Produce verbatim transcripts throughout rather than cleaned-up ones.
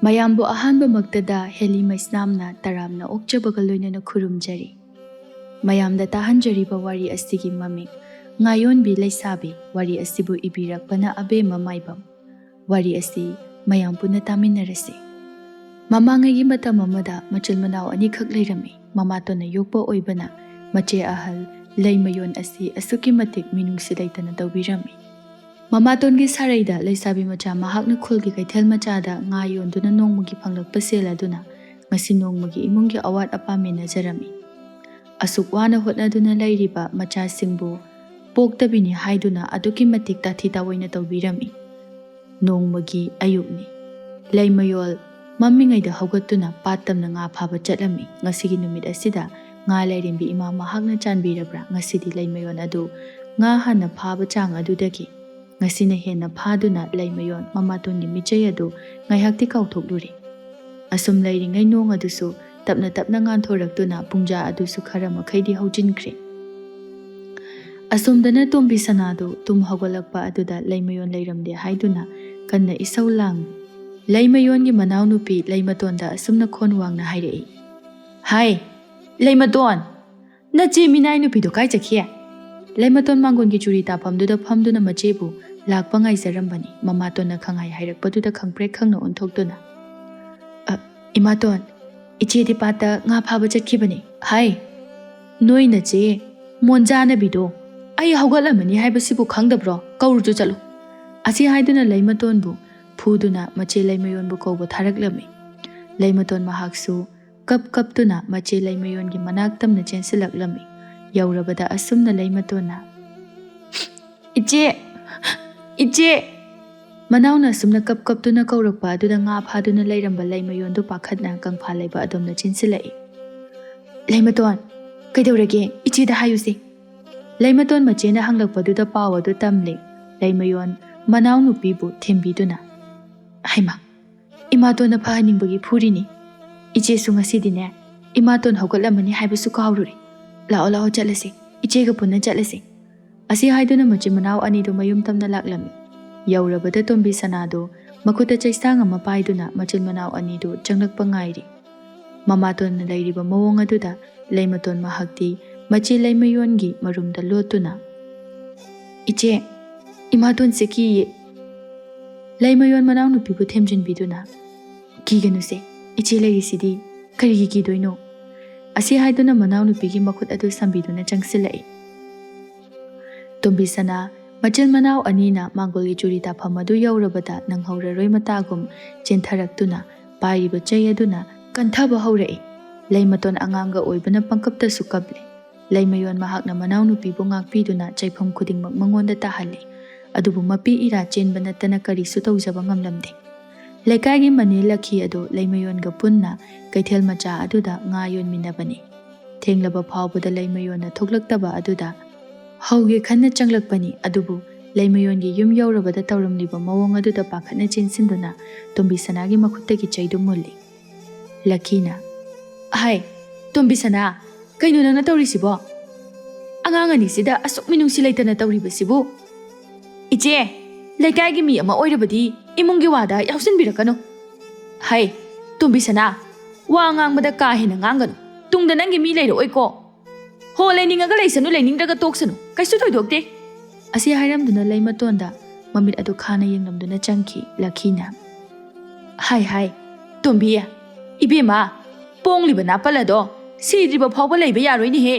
ꯃꯌꯥꯝꯕꯨ ꯑꯍꯥꯟꯕꯃꯛꯇꯗ ꯍꯦꯂꯤ ꯃꯩꯁꯅꯥꯝꯅ ꯇꯔꯥꯝꯅ ꯑꯣꯛꯆꯕꯒ ꯂꯣꯏꯅꯅ ꯈꯨꯔꯨꯝꯖꯔꯤ꯫ ꯃꯌꯥꯝꯗ ꯇꯥꯍꯟꯖꯔꯤꯕ ꯋꯥꯔꯤ ꯑꯁꯤꯒꯤ ꯃꯃꯤꯡ ꯉꯥꯌꯣꯟꯕꯤ ꯂꯩꯁꯥꯕꯤ꯫ ꯋꯥꯔꯤ ꯑꯁꯤꯕꯨ ꯏꯕꯤꯔꯛꯄꯅ ꯑꯕꯦꯝꯃ ꯃꯥꯏꯕꯝ꯫ ꯋꯥꯔꯤ ꯑꯁꯤ ꯃꯌꯥꯝ ꯄꯨꯟꯅ ꯇꯥꯃꯤꯟꯅꯔꯁꯤ꯫ ꯃꯃꯥꯡꯉꯩꯒꯤ ꯃꯇꯝ ꯑꯃꯗ ꯃꯆꯤꯟ ꯃꯅꯥꯎ ꯑꯅꯤꯈꯛ ꯂꯩꯔꯝꯃꯤ꯫ ꯃꯃꯥꯇꯣꯟꯅ ꯌꯣꯛꯄ ꯑꯣꯏꯕꯅ ꯃꯆꯦ ꯑꯍꯜ ꯂꯩꯃꯌꯣꯟ ꯑꯁꯤ ꯑꯁꯨꯛꯀꯤ ꯃꯇꯤꯛ ꯃꯤꯅꯨꯡꯁꯤ ꯂꯩꯇꯅ ꯇꯧꯕꯤꯔꯝꯃꯤ꯫ ꯃꯃꯥꯇꯣꯟꯒꯤ ꯁꯥꯔꯩꯗ ꯂꯩꯁꯥꯕꯤ ꯃꯆꯥ ꯃꯍꯥꯛꯅ ꯈꯨꯜꯒꯤ ꯀꯩꯊꯦꯜ ꯃꯆꯥꯗ ꯉꯥ ꯌꯣꯟꯗꯨꯅ ꯅꯣꯡꯃꯒꯤ ꯐꯪꯂꯛꯄ ꯁꯦꯜ ꯑꯗꯨꯅ ꯉꯁꯤ ꯅꯣꯡꯃꯒꯤ ꯏꯃꯨꯡꯒꯤ ꯑꯋꯥꯠ ꯑꯄꯥ ꯃꯦꯟꯅꯖꯔꯝꯃꯤ꯫ ꯑꯁꯨꯛ ꯋꯥꯅ ꯍꯣꯠꯅꯗꯨꯅ ꯂꯩꯔꯤꯕ ꯃꯆꯥꯁꯤꯡꯕꯨ ꯄꯣꯛꯇꯕꯤꯅꯤ ꯍꯥꯏꯗꯨꯅ ꯑꯗꯨꯛꯀꯤ ꯃꯇꯤꯛ ꯇꯥꯊꯤ ꯇꯥꯑꯣꯏꯅ ꯇꯧꯕꯤꯔꯝꯃꯤ꯫ ꯅꯣꯡꯃꯒꯤ ꯑꯌꯨꯛꯅꯤ꯫ ꯂꯩꯃꯌꯣꯜ ꯃꯝꯃꯤꯉꯩꯗ ꯍꯧꯒꯠꯇꯨꯅ ꯄꯥꯠ ꯇꯝꯅ ꯉꯥ ꯐꯥꯕ ꯆꯠꯂꯝꯃꯤ꯫ ꯉꯁꯤꯒꯤ ꯅꯨꯃꯤꯠ ꯑꯁꯤꯗ ꯉꯥ ꯂꯥꯏꯔꯦꯝꯕꯤ ꯏꯃꯥ ꯃꯍꯥꯛꯅ ꯆꯥꯟꯕꯤꯔꯕ꯭ꯔꯥ? ꯉꯁꯤꯗꯤ ꯂꯩꯃꯌꯣꯟ ꯑꯗꯨ ꯉꯥ ꯍꯥꯟꯅ ꯐꯥꯕ ꯆꯥꯡ ꯑꯗꯨꯗꯒꯤ ꯉꯁꯤꯅ ꯍꯦꯟꯅ ꯐꯥꯗꯨꯅ ꯂꯩꯃꯌꯣꯟ ꯃꯃꯥꯇꯣꯟꯒꯤ ꯃꯤꯆꯩ ꯑꯗꯨ ꯉꯥꯏꯍꯥꯛꯇꯤ ꯀꯥꯎꯊꯣꯛꯂꯨꯔꯦ꯫ ꯑꯁꯨꯝ ꯂꯩꯔꯤꯉꯩ ꯅꯣꯡ ꯑꯗꯨꯁꯨ ꯇꯞꯅ ꯇꯞꯅ ꯉꯥꯟꯊꯣꯔꯛꯇꯨꯅ ꯄꯨꯡꯖꯥ ꯑꯗꯨꯁꯨ ꯈꯔ ꯃꯈꯩꯗꯤ ꯍꯧꯖꯤꯟꯈ꯭ꯔꯦ꯫ ꯑꯁꯣꯝꯗꯅ ꯇꯣꯝꯕꯤ ꯁꯅꯥꯗꯨ ꯇꯨꯝ ꯍꯧꯒꯠꯂꯛꯄ ꯑꯗꯨꯗ ꯂꯩꯃꯌꯣꯟ ꯂꯩꯔꯝꯗꯦ ꯍꯥꯏꯗꯨꯅ ꯀꯟꯅ ꯏꯁꯧ ꯂꯥꯡꯏ꯫ ꯂꯩꯃꯌꯣꯟꯒꯤ ꯃꯅꯥꯎꯅꯨꯄꯤ ꯂꯩꯃꯇꯣꯟꯗ ꯑꯁꯨꯝꯅ ꯈꯣꯟ ꯋꯥꯡꯅ ꯍꯥꯏꯔꯛꯏ, "ꯍꯥꯏ, ꯂꯩꯃꯇꯣꯟ! ꯅꯆꯦ ꯃꯤꯅꯥꯏ ꯅꯨꯄꯤꯗꯣ ꯀꯥꯏ ꯆꯠꯈꯤ?" ꯂꯩꯃꯇꯣꯟ ꯃꯥꯡꯒꯣꯟꯒꯤ ꯆꯨꯔꯤ ꯇꯥꯐꯝꯗꯨꯗ ꯐꯝꯗꯨꯅ ꯃꯆꯦꯕꯨ ꯂꯥꯛꯄ ꯉꯥꯏꯖꯔꯝꯕꯅꯤ꯫ ꯃꯃꯥꯇꯣꯟꯅ ꯈꯪꯍꯥꯏ ꯍꯥꯏꯔꯛꯄꯗꯨꯗ ꯈꯪꯄ꯭ꯔꯦꯛ ꯈꯪꯅ ꯑꯣꯟꯊꯣꯛꯇꯨꯅ, "ꯑ, ꯏꯃꯥꯇꯣꯟ, ꯏꯆꯦꯗꯤ ꯄꯥꯠꯇ ꯉꯥ ꯐꯥꯕ ꯆꯠꯈꯤꯕꯅꯤ꯫ ꯍꯥꯏ, ꯅꯣꯏ ꯅꯆꯦ ꯃꯣꯟꯖꯥꯅꯕꯤꯗꯣ ꯑꯩ ꯍꯧꯒꯠꯂꯝꯃꯅꯤ ꯍꯥꯏꯕꯁꯤꯕꯨ ꯈꯪꯗꯕ꯭ꯔꯣ? ꯀꯧꯔꯨꯆꯣ ꯆꯠꯂꯨ!" ꯑꯁꯤ ꯍꯥꯏꯗꯨꯅ ꯂꯩꯃꯇꯣꯟꯕꯨ ꯐꯨꯗꯨꯅ ꯃꯆꯦ ꯂꯩꯃꯌꯣꯟꯕꯨ ꯀꯧꯕ ꯊꯥꯔꯛꯂꯝꯃꯤ꯫ ꯂꯩꯃꯇꯣꯟ ꯃꯍꯥꯛꯁꯨ ꯀꯞ ꯀꯞꯇꯨꯅ ꯃꯆꯦ ꯂꯩꯃꯌꯣꯟꯒꯤ ꯃꯅꯥꯛ ꯇꯝꯅ ꯆꯦꯟꯁꯤꯜꯂꯛꯂꯝꯃꯤ꯫ ꯌꯧꯔꯕꯗ ꯑꯁꯨꯝꯅ ꯂꯩꯃꯇꯣꯟꯅ, "ꯏꯆꯦ! ꯏꯆꯦ!" ꯃꯅꯥꯎꯅ ꯑꯁꯨꯝꯅ ꯀꯞ ꯀꯞꯇꯨꯅ ꯀꯧꯔꯛꯄ ꯑꯗꯨꯗ ꯉꯥ ꯐꯥꯗꯨꯅ ꯂꯩꯔꯝꯕ ꯂꯩꯃꯌꯣꯟꯗꯨ ꯄꯥꯈꯠꯅ ꯀꯪꯐꯥꯜ ꯂꯩꯕ ꯑꯗꯣꯝꯗ ꯆꯦꯟꯁꯤꯜꯂꯛꯏ꯫ "ꯂꯩꯃꯇꯣꯟ, ꯀꯩꯗꯧꯔꯒꯦ? ꯏꯆꯦꯗ ꯍꯥꯏꯌꯨꯁꯦ!" ꯂꯩꯃꯇꯣꯟ ꯃꯆꯦꯅ ꯍꯪꯂꯛꯄꯗꯨꯗ ꯄꯥꯎ ꯑꯗꯨ ꯇꯝꯂꯦ꯫ ꯂꯩꯃꯌꯣꯟ ꯃꯅꯥꯎꯅꯨꯄꯤꯕꯨ ꯊꯦꯝꯕꯤꯗꯨꯅ, "ꯍꯩꯃꯥ, ꯏꯃꯥꯇꯣꯟꯅ ꯐꯍꯟꯅꯤꯡꯕꯒꯤ ꯐꯨꯔꯤꯅꯤ꯫ ꯏꯆꯦꯁꯨ ꯉꯁꯤꯗꯤꯅꯦ, ꯏꯃꯥꯇꯣꯟ ꯍꯧꯒꯠꯂꯝꯃꯅꯤ ꯍꯥꯏꯕꯁꯨ ꯀꯥꯎꯔꯨꯔꯦ꯫ ꯂꯥꯛꯑꯣ, ꯂꯥꯛꯑꯣ, ꯆꯠꯂꯁꯤ꯫ ꯏꯆꯦꯒ ꯄꯨꯟꯅ ꯆꯠꯂꯁꯤ꯫" ꯑꯁꯤ ꯍꯥꯏꯗꯨꯅ ꯃꯆꯤꯟ ꯃꯅꯥꯎ ꯑꯅꯤꯗꯨ ꯃꯌꯨꯝ ꯇꯝꯅ ꯂꯥꯛꯂꯝꯃꯤ꯫ ꯌꯧꯔꯕꯗ ꯇꯣꯝꯕꯤ ꯁꯅꯥꯗꯨ ꯃꯈꯨꯠꯇ ꯆꯩꯁꯥꯡ ꯑꯃ ꯄꯥꯏꯗꯨꯅ ꯃꯆꯤꯟ ꯃꯅꯥꯎ ꯑꯅꯤꯗꯨ ꯆꯪꯂꯛꯄ ꯉꯥꯏꯔꯤ꯫ ꯃꯃꯥꯇꯣꯟꯅ ꯂꯩꯔꯤꯕ ꯃꯑꯣꯡ ꯑꯗꯨꯗ ꯂꯩꯃꯇꯣꯟ ꯃꯍꯥꯛꯇꯤ ꯃꯆꯦ ꯂꯩꯃꯌꯣꯟꯒꯤ ꯃꯔꯨꯝꯗ ꯂꯣꯠꯇꯨꯅ, "ꯏꯆꯦ, ꯏꯃꯥꯇꯣꯟꯁꯦ ꯀꯤꯌꯦ꯫" ꯂꯩꯃꯌꯣꯟ ꯃꯅꯥꯎꯅꯨꯄꯤꯕꯨ ꯊꯦꯝꯖꯤꯟꯕꯤꯗꯨꯅ, "ꯀꯤꯒꯅꯨꯁꯦ, ꯏꯆꯦ ꯂꯩꯔꯤꯁꯤꯗꯤ, ꯀꯔꯤꯒꯤ ꯀꯤꯗꯣꯏꯅꯣ?" ꯑꯁꯤ ꯍꯥꯏꯗꯨꯅ ꯃꯅꯥꯎꯅꯨꯄꯤꯒꯤ ꯃꯈꯨꯠ ꯑꯗꯨ ꯁꯝꯕꯤꯗꯨꯅ ꯆꯪꯁꯤꯜꯂꯛꯏ꯫ ꯇꯣꯝꯕꯤ ꯁꯅꯥ ꯃꯆꯤꯟ ꯃꯅꯥꯎ ꯑꯅꯤꯅ ꯃꯥꯡꯒꯣꯜꯒꯤ ꯆꯨꯔꯤ ꯇꯥꯐꯝ ꯑꯗꯨ ꯌꯧꯔꯕꯗ ꯅꯪꯍꯧꯔꯔꯣꯏ ꯃꯇꯥꯒꯨꯝ ꯆꯦꯟꯊꯔꯛꯇꯨꯅ ꯄꯥꯏꯔꯤꯕ ꯆꯩ ꯑꯗꯨꯅ ꯀꯟꯊꯕ ꯍꯧꯔꯛꯏ꯫ ꯂꯩꯃꯇꯣꯟ ꯑꯉꯥꯡꯒ ꯑꯣꯏꯕꯅ ꯄꯪꯀꯞꯇꯁꯨ ꯀꯞꯂꯦ꯫ ꯂꯩꯃꯌꯣꯟ ꯃꯍꯥꯛꯅ ꯃꯅꯥꯎꯅꯨꯄꯤꯕꯨ ꯉꯥꯛꯄꯤꯗꯨꯅ ꯆꯩꯐꯝ ꯈꯨꯗꯤꯡꯃꯛ ꯃꯉꯣꯟꯗ ꯇꯥꯍꯜꯂꯤ꯫ ꯑꯗꯨꯕꯨ ꯃꯄꯤ ꯏꯔꯥ ꯆꯦꯟꯕ ꯅꯠꯇꯅ ꯀꯔꯤꯁꯨ ꯇꯧꯖꯕ ꯉꯝꯂꯝꯗꯦ꯫ ꯂꯩꯀꯥꯏꯒꯤ ꯃꯅꯦ ꯂꯈꯤ ꯑꯗꯨ ꯂꯩꯃꯌꯣꯟꯒ ꯄꯨꯟꯅ ꯀꯩꯊꯦꯜ ꯃꯆꯥ ꯑꯗꯨꯗ ꯉꯥ ꯌꯣꯟꯃꯤꯟꯅꯕꯅꯤ꯫ ꯊꯦꯡꯂꯕ ꯐꯥꯎꯕꯗ ꯂꯩꯃꯌꯣꯟꯅ ꯊꯣꯛꯂꯛꯇꯕ ꯑꯗꯨꯗ ꯍꯧꯒꯦ ꯈꯟꯅ ꯆꯪꯂꯛꯄꯅꯤ꯫ ꯑꯗꯨꯕꯨ ꯂꯩꯃꯌꯣꯟꯒꯤ ꯌꯨꯝ ꯌꯧꯔꯕꯗ ꯇꯧꯔꯝꯂꯤꯕ ꯃꯑꯣꯡ ꯑꯗꯨꯗ ꯄꯥꯈꯠꯅ ꯆꯦꯟꯁꯤꯟꯗꯨꯅ ꯇꯣꯝꯕꯤ ꯁꯅꯥꯒꯤ ꯃꯈꯨꯠꯇꯒꯤ ꯆꯩꯗꯨ ꯃꯨꯜꯂꯤ꯫ ꯂꯈꯤꯅ, "ꯍꯥꯏ, ꯇꯣꯝꯕꯤ ꯁꯅꯥ, ꯀꯩꯅꯣ ꯅꯪꯅ ꯇꯧꯔꯤꯁꯤꯕꯣ? ꯑꯉꯥꯡ ꯑꯅꯤꯁꯤꯗ ꯑꯁꯨꯛ ꯃꯤꯅꯨꯡꯁꯤ ꯂꯩꯇꯅ ꯇꯧꯔꯤꯕꯁꯤꯕꯨ?" "ꯏꯆꯦ, ꯂꯩꯀꯥꯏꯒꯤ ꯃꯤ ꯑꯃ ꯑꯣꯏꯔꯕꯗꯤ ꯏꯃꯨꯡꯒꯤ ꯋꯥꯗ ꯌꯥꯎꯁꯤꯟꯕꯤꯔꯛꯀꯅꯨ꯫ ꯍꯩ, ꯇꯣꯝꯕꯤ ꯁꯅꯥ, ꯋꯥ ꯉꯥꯡꯕꯗ ꯀꯥ ꯍꯦꯟꯅ ꯉꯥꯡꯒꯅꯨ꯫ ꯇꯨꯡꯗ ꯅꯪꯒꯤ ꯃꯤ ꯂꯩꯔꯛꯑꯣꯏꯀꯣ꯫ ꯍꯣ, ꯂꯩꯅꯤꯡꯉꯒ ꯂꯩꯁꯅꯨ, ꯂꯩꯅꯤꯡꯗ꯭ꯔꯒ ꯇꯣꯛꯁꯅꯨ, ꯀꯩꯁꯨ ꯊꯣꯏꯗꯣꯛꯇꯦ꯫" ꯑꯁꯤ ꯍꯥꯏꯔꯝꯗꯨꯅ ꯂꯩꯃꯇꯣꯟꯗ ꯃꯃꯤꯠ ꯑꯗꯨ ꯈꯥꯅ ꯌꯦꯡꯂꯝꯗꯨꯅ ꯆꯪꯈꯤ ꯂꯈꯤꯅ꯫ "ꯍꯥꯏ ꯍꯥꯏ, ꯇꯣꯝꯕꯤ, ꯏꯕꯦꯝꯃ, ꯄꯣꯡꯂꯤꯕ ꯅꯥꯄꯜ ꯑꯗꯣ ꯁꯤꯗ꯭ꯔꯤꯕ ꯐꯥꯎꯕ ꯂꯩꯕ ꯌꯥꯔꯣꯏꯅꯦꯍꯦ꯫"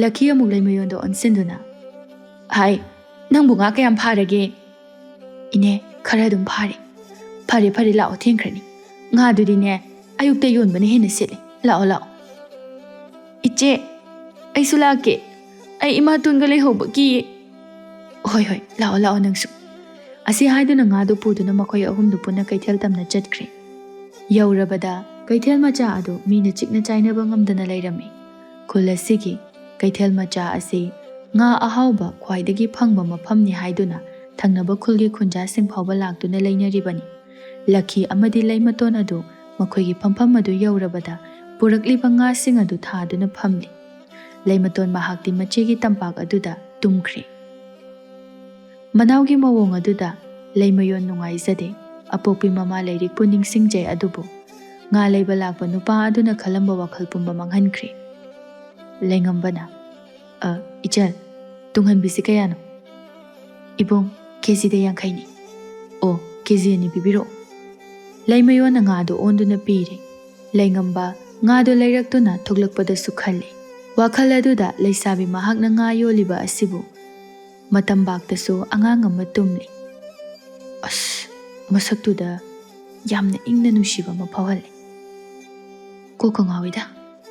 ꯂꯈꯤ ꯑꯃꯨꯛ ꯂꯩꯃꯌꯣꯟꯗ ꯑꯣꯟꯁꯤꯟꯗꯨꯅ, "ꯍꯥꯏ, ꯅꯪꯕꯨ ꯉꯥ ꯀꯌꯥꯝ ꯐꯥꯔꯒꯦ?" "ꯏꯅꯦ, ꯈꯔ ꯑꯗꯨꯝ ꯐꯥꯔꯦ꯫" "ꯐꯔꯦ ꯐꯔꯦ, ꯂꯥꯛꯑꯣ, ꯊꯦꯡꯈ꯭ꯔꯅꯤ꯫ ꯉꯥꯗꯨꯗꯤꯅꯦ, ꯑꯌꯨꯛꯇ ꯌꯣꯟꯕꯅ ꯍꯦꯟꯅ ꯁꯤꯠꯂꯦ꯫ ꯂꯥꯛꯑꯣ, ꯂꯥꯛꯑꯣ꯫" "ꯏꯆꯦ, ꯑꯩꯁꯨ ꯂꯥꯛꯀꯦ꯫ ꯑꯩ ꯏꯃꯥꯇꯣꯟꯒ ꯂꯩꯍꯧꯕ ꯀꯤꯌꯦ꯫" "ꯍꯣꯏ ꯍꯣꯏ, ꯂꯥꯛꯑꯣ ꯂꯥꯛꯑꯣ ꯅꯪꯁꯨ꯫" ꯑꯁꯤ ꯍꯥꯏꯗꯨꯅ ꯉꯥꯗꯨ ꯄꯨꯗꯨꯅ ꯃꯈꯣꯏ ꯑꯍꯨꯝꯗꯨ ꯄꯨꯟꯅ ꯀꯩꯊꯦꯜ ꯇꯝꯅ ꯆꯠꯈ꯭ꯔꯦ꯫ ꯌꯧꯔꯕꯗ ꯀꯩꯊꯦꯜ ꯃꯆꯥ ꯑꯗꯨ ꯃꯤꯅ ꯆꯤꯛꯅ ꯆꯥꯏꯅꯕ ꯉꯝꯗꯅ ꯂꯩꯔꯝꯃꯤ꯫ ꯈꯨꯜ ꯑꯁꯤꯒꯤ ꯀꯩꯊꯦꯜ ꯃꯆꯥ ꯑꯁꯤ ꯉꯥ ꯑꯍꯥꯎꯕ ꯈ꯭ꯋꯥꯏꯗꯒꯤ ꯐꯪꯕ ꯃꯐꯝꯅꯤ ꯍꯥꯏꯗꯨꯅ ꯊꯪꯅꯕ ꯈꯨꯜꯒꯤ ꯈꯨꯟꯖꯥꯁꯤꯡ ꯐꯥꯎꯕ ꯂꯥꯛꯇꯨꯅ ꯂꯩꯅꯔꯤꯕꯅꯤ꯫ ꯂꯈꯤ ꯑꯃꯗꯤ ꯂꯩꯃꯇꯣꯟ ꯑꯗꯨ ꯃꯈꯣꯏꯒꯤ ꯐꯝꯐꯝ ꯑꯗꯨ ꯌꯧꯔꯕꯗ ꯄꯨꯔꯛꯂꯤꯕ ꯉꯥꯁꯤꯡ ꯑꯗꯨ ꯊꯥꯗꯨꯅ ꯐꯝꯂꯤ꯫ ꯂꯩꯃꯇꯣꯟ ꯃꯍꯥꯛꯇꯤ ꯃꯆꯦꯒꯤ ꯇꯝꯄꯥꯛ ꯑꯗꯨꯗ ꯇꯨꯝꯈ꯭ꯔꯦ꯫ ꯃꯅꯥꯎꯒꯤ ꯃꯑꯣꯡ ꯑꯗꯨꯗ ꯂꯩꯃꯌꯣꯟ ꯅꯨꯡꯉꯥꯏꯖꯗꯦ꯫ ꯑꯄꯣꯛꯄꯤ ꯃꯃꯥ ꯂꯥꯏꯔꯤꯛꯄꯨ ꯅꯤꯡꯁꯤꯡꯖꯩ, ꯑꯗꯨꯕꯨ ꯉꯥ ꯂꯩꯕ ꯂꯥꯛꯄ ꯅꯨꯄꯥ ꯑꯗꯨꯅ ꯈꯜꯂꯝꯕ ꯋꯥꯈꯜ ꯄꯨꯝꯕ ꯃꯥꯡꯍꯟꯈ꯭ꯔꯦ꯫ ꯂꯩꯉꯝꯕꯅ, "ꯑ, ꯏꯆꯜ, ꯇꯨꯡꯍꯟꯕꯤꯁꯤ ꯀꯌꯥꯅꯣ?" "ꯏꯕꯨꯡ, ꯀꯦꯖꯤꯗ ꯌꯥꯡꯈꯩꯅꯤ꯫" "ꯑꯣ, ꯀꯦꯖꯤ ꯑꯅꯤ ꯄꯤꯕꯤꯔꯛꯑꯣ꯫" ꯂꯩꯃꯌꯣꯟꯅ ꯉꯥꯗꯨ ꯑꯣꯟꯗꯨꯅ ꯄꯤꯔꯦ꯫ ꯂꯩꯉꯝꯕ ꯉꯥꯗꯨ ꯂꯩꯔꯛꯇꯨꯅ ꯊꯣꯛꯂꯛꯄꯗꯁꯨ ꯈꯜꯂꯤ꯫ ꯋꯥꯈꯜ ꯑꯗꯨꯗ ꯂꯩꯁꯥꯕꯤ ꯃꯍꯥꯛꯅ ꯉꯥ ꯌꯣꯜꯂꯤꯕ ꯑꯁꯤꯕꯨ ꯃꯇꯝꯕꯥꯛꯇꯁꯨ ꯑꯉꯥꯡ ꯑꯃ ꯇꯨꯝꯂꯤ꯫ ꯑꯁ, ꯃꯁꯛꯇꯨꯗ ꯌꯥꯝꯅ ꯏꯪꯅ ꯅꯨꯡꯁꯤꯕ ꯑꯃ ꯐꯥꯎꯍꯜꯂꯤ꯫ ꯀꯣꯛꯀ ꯉꯥꯎꯏꯗ,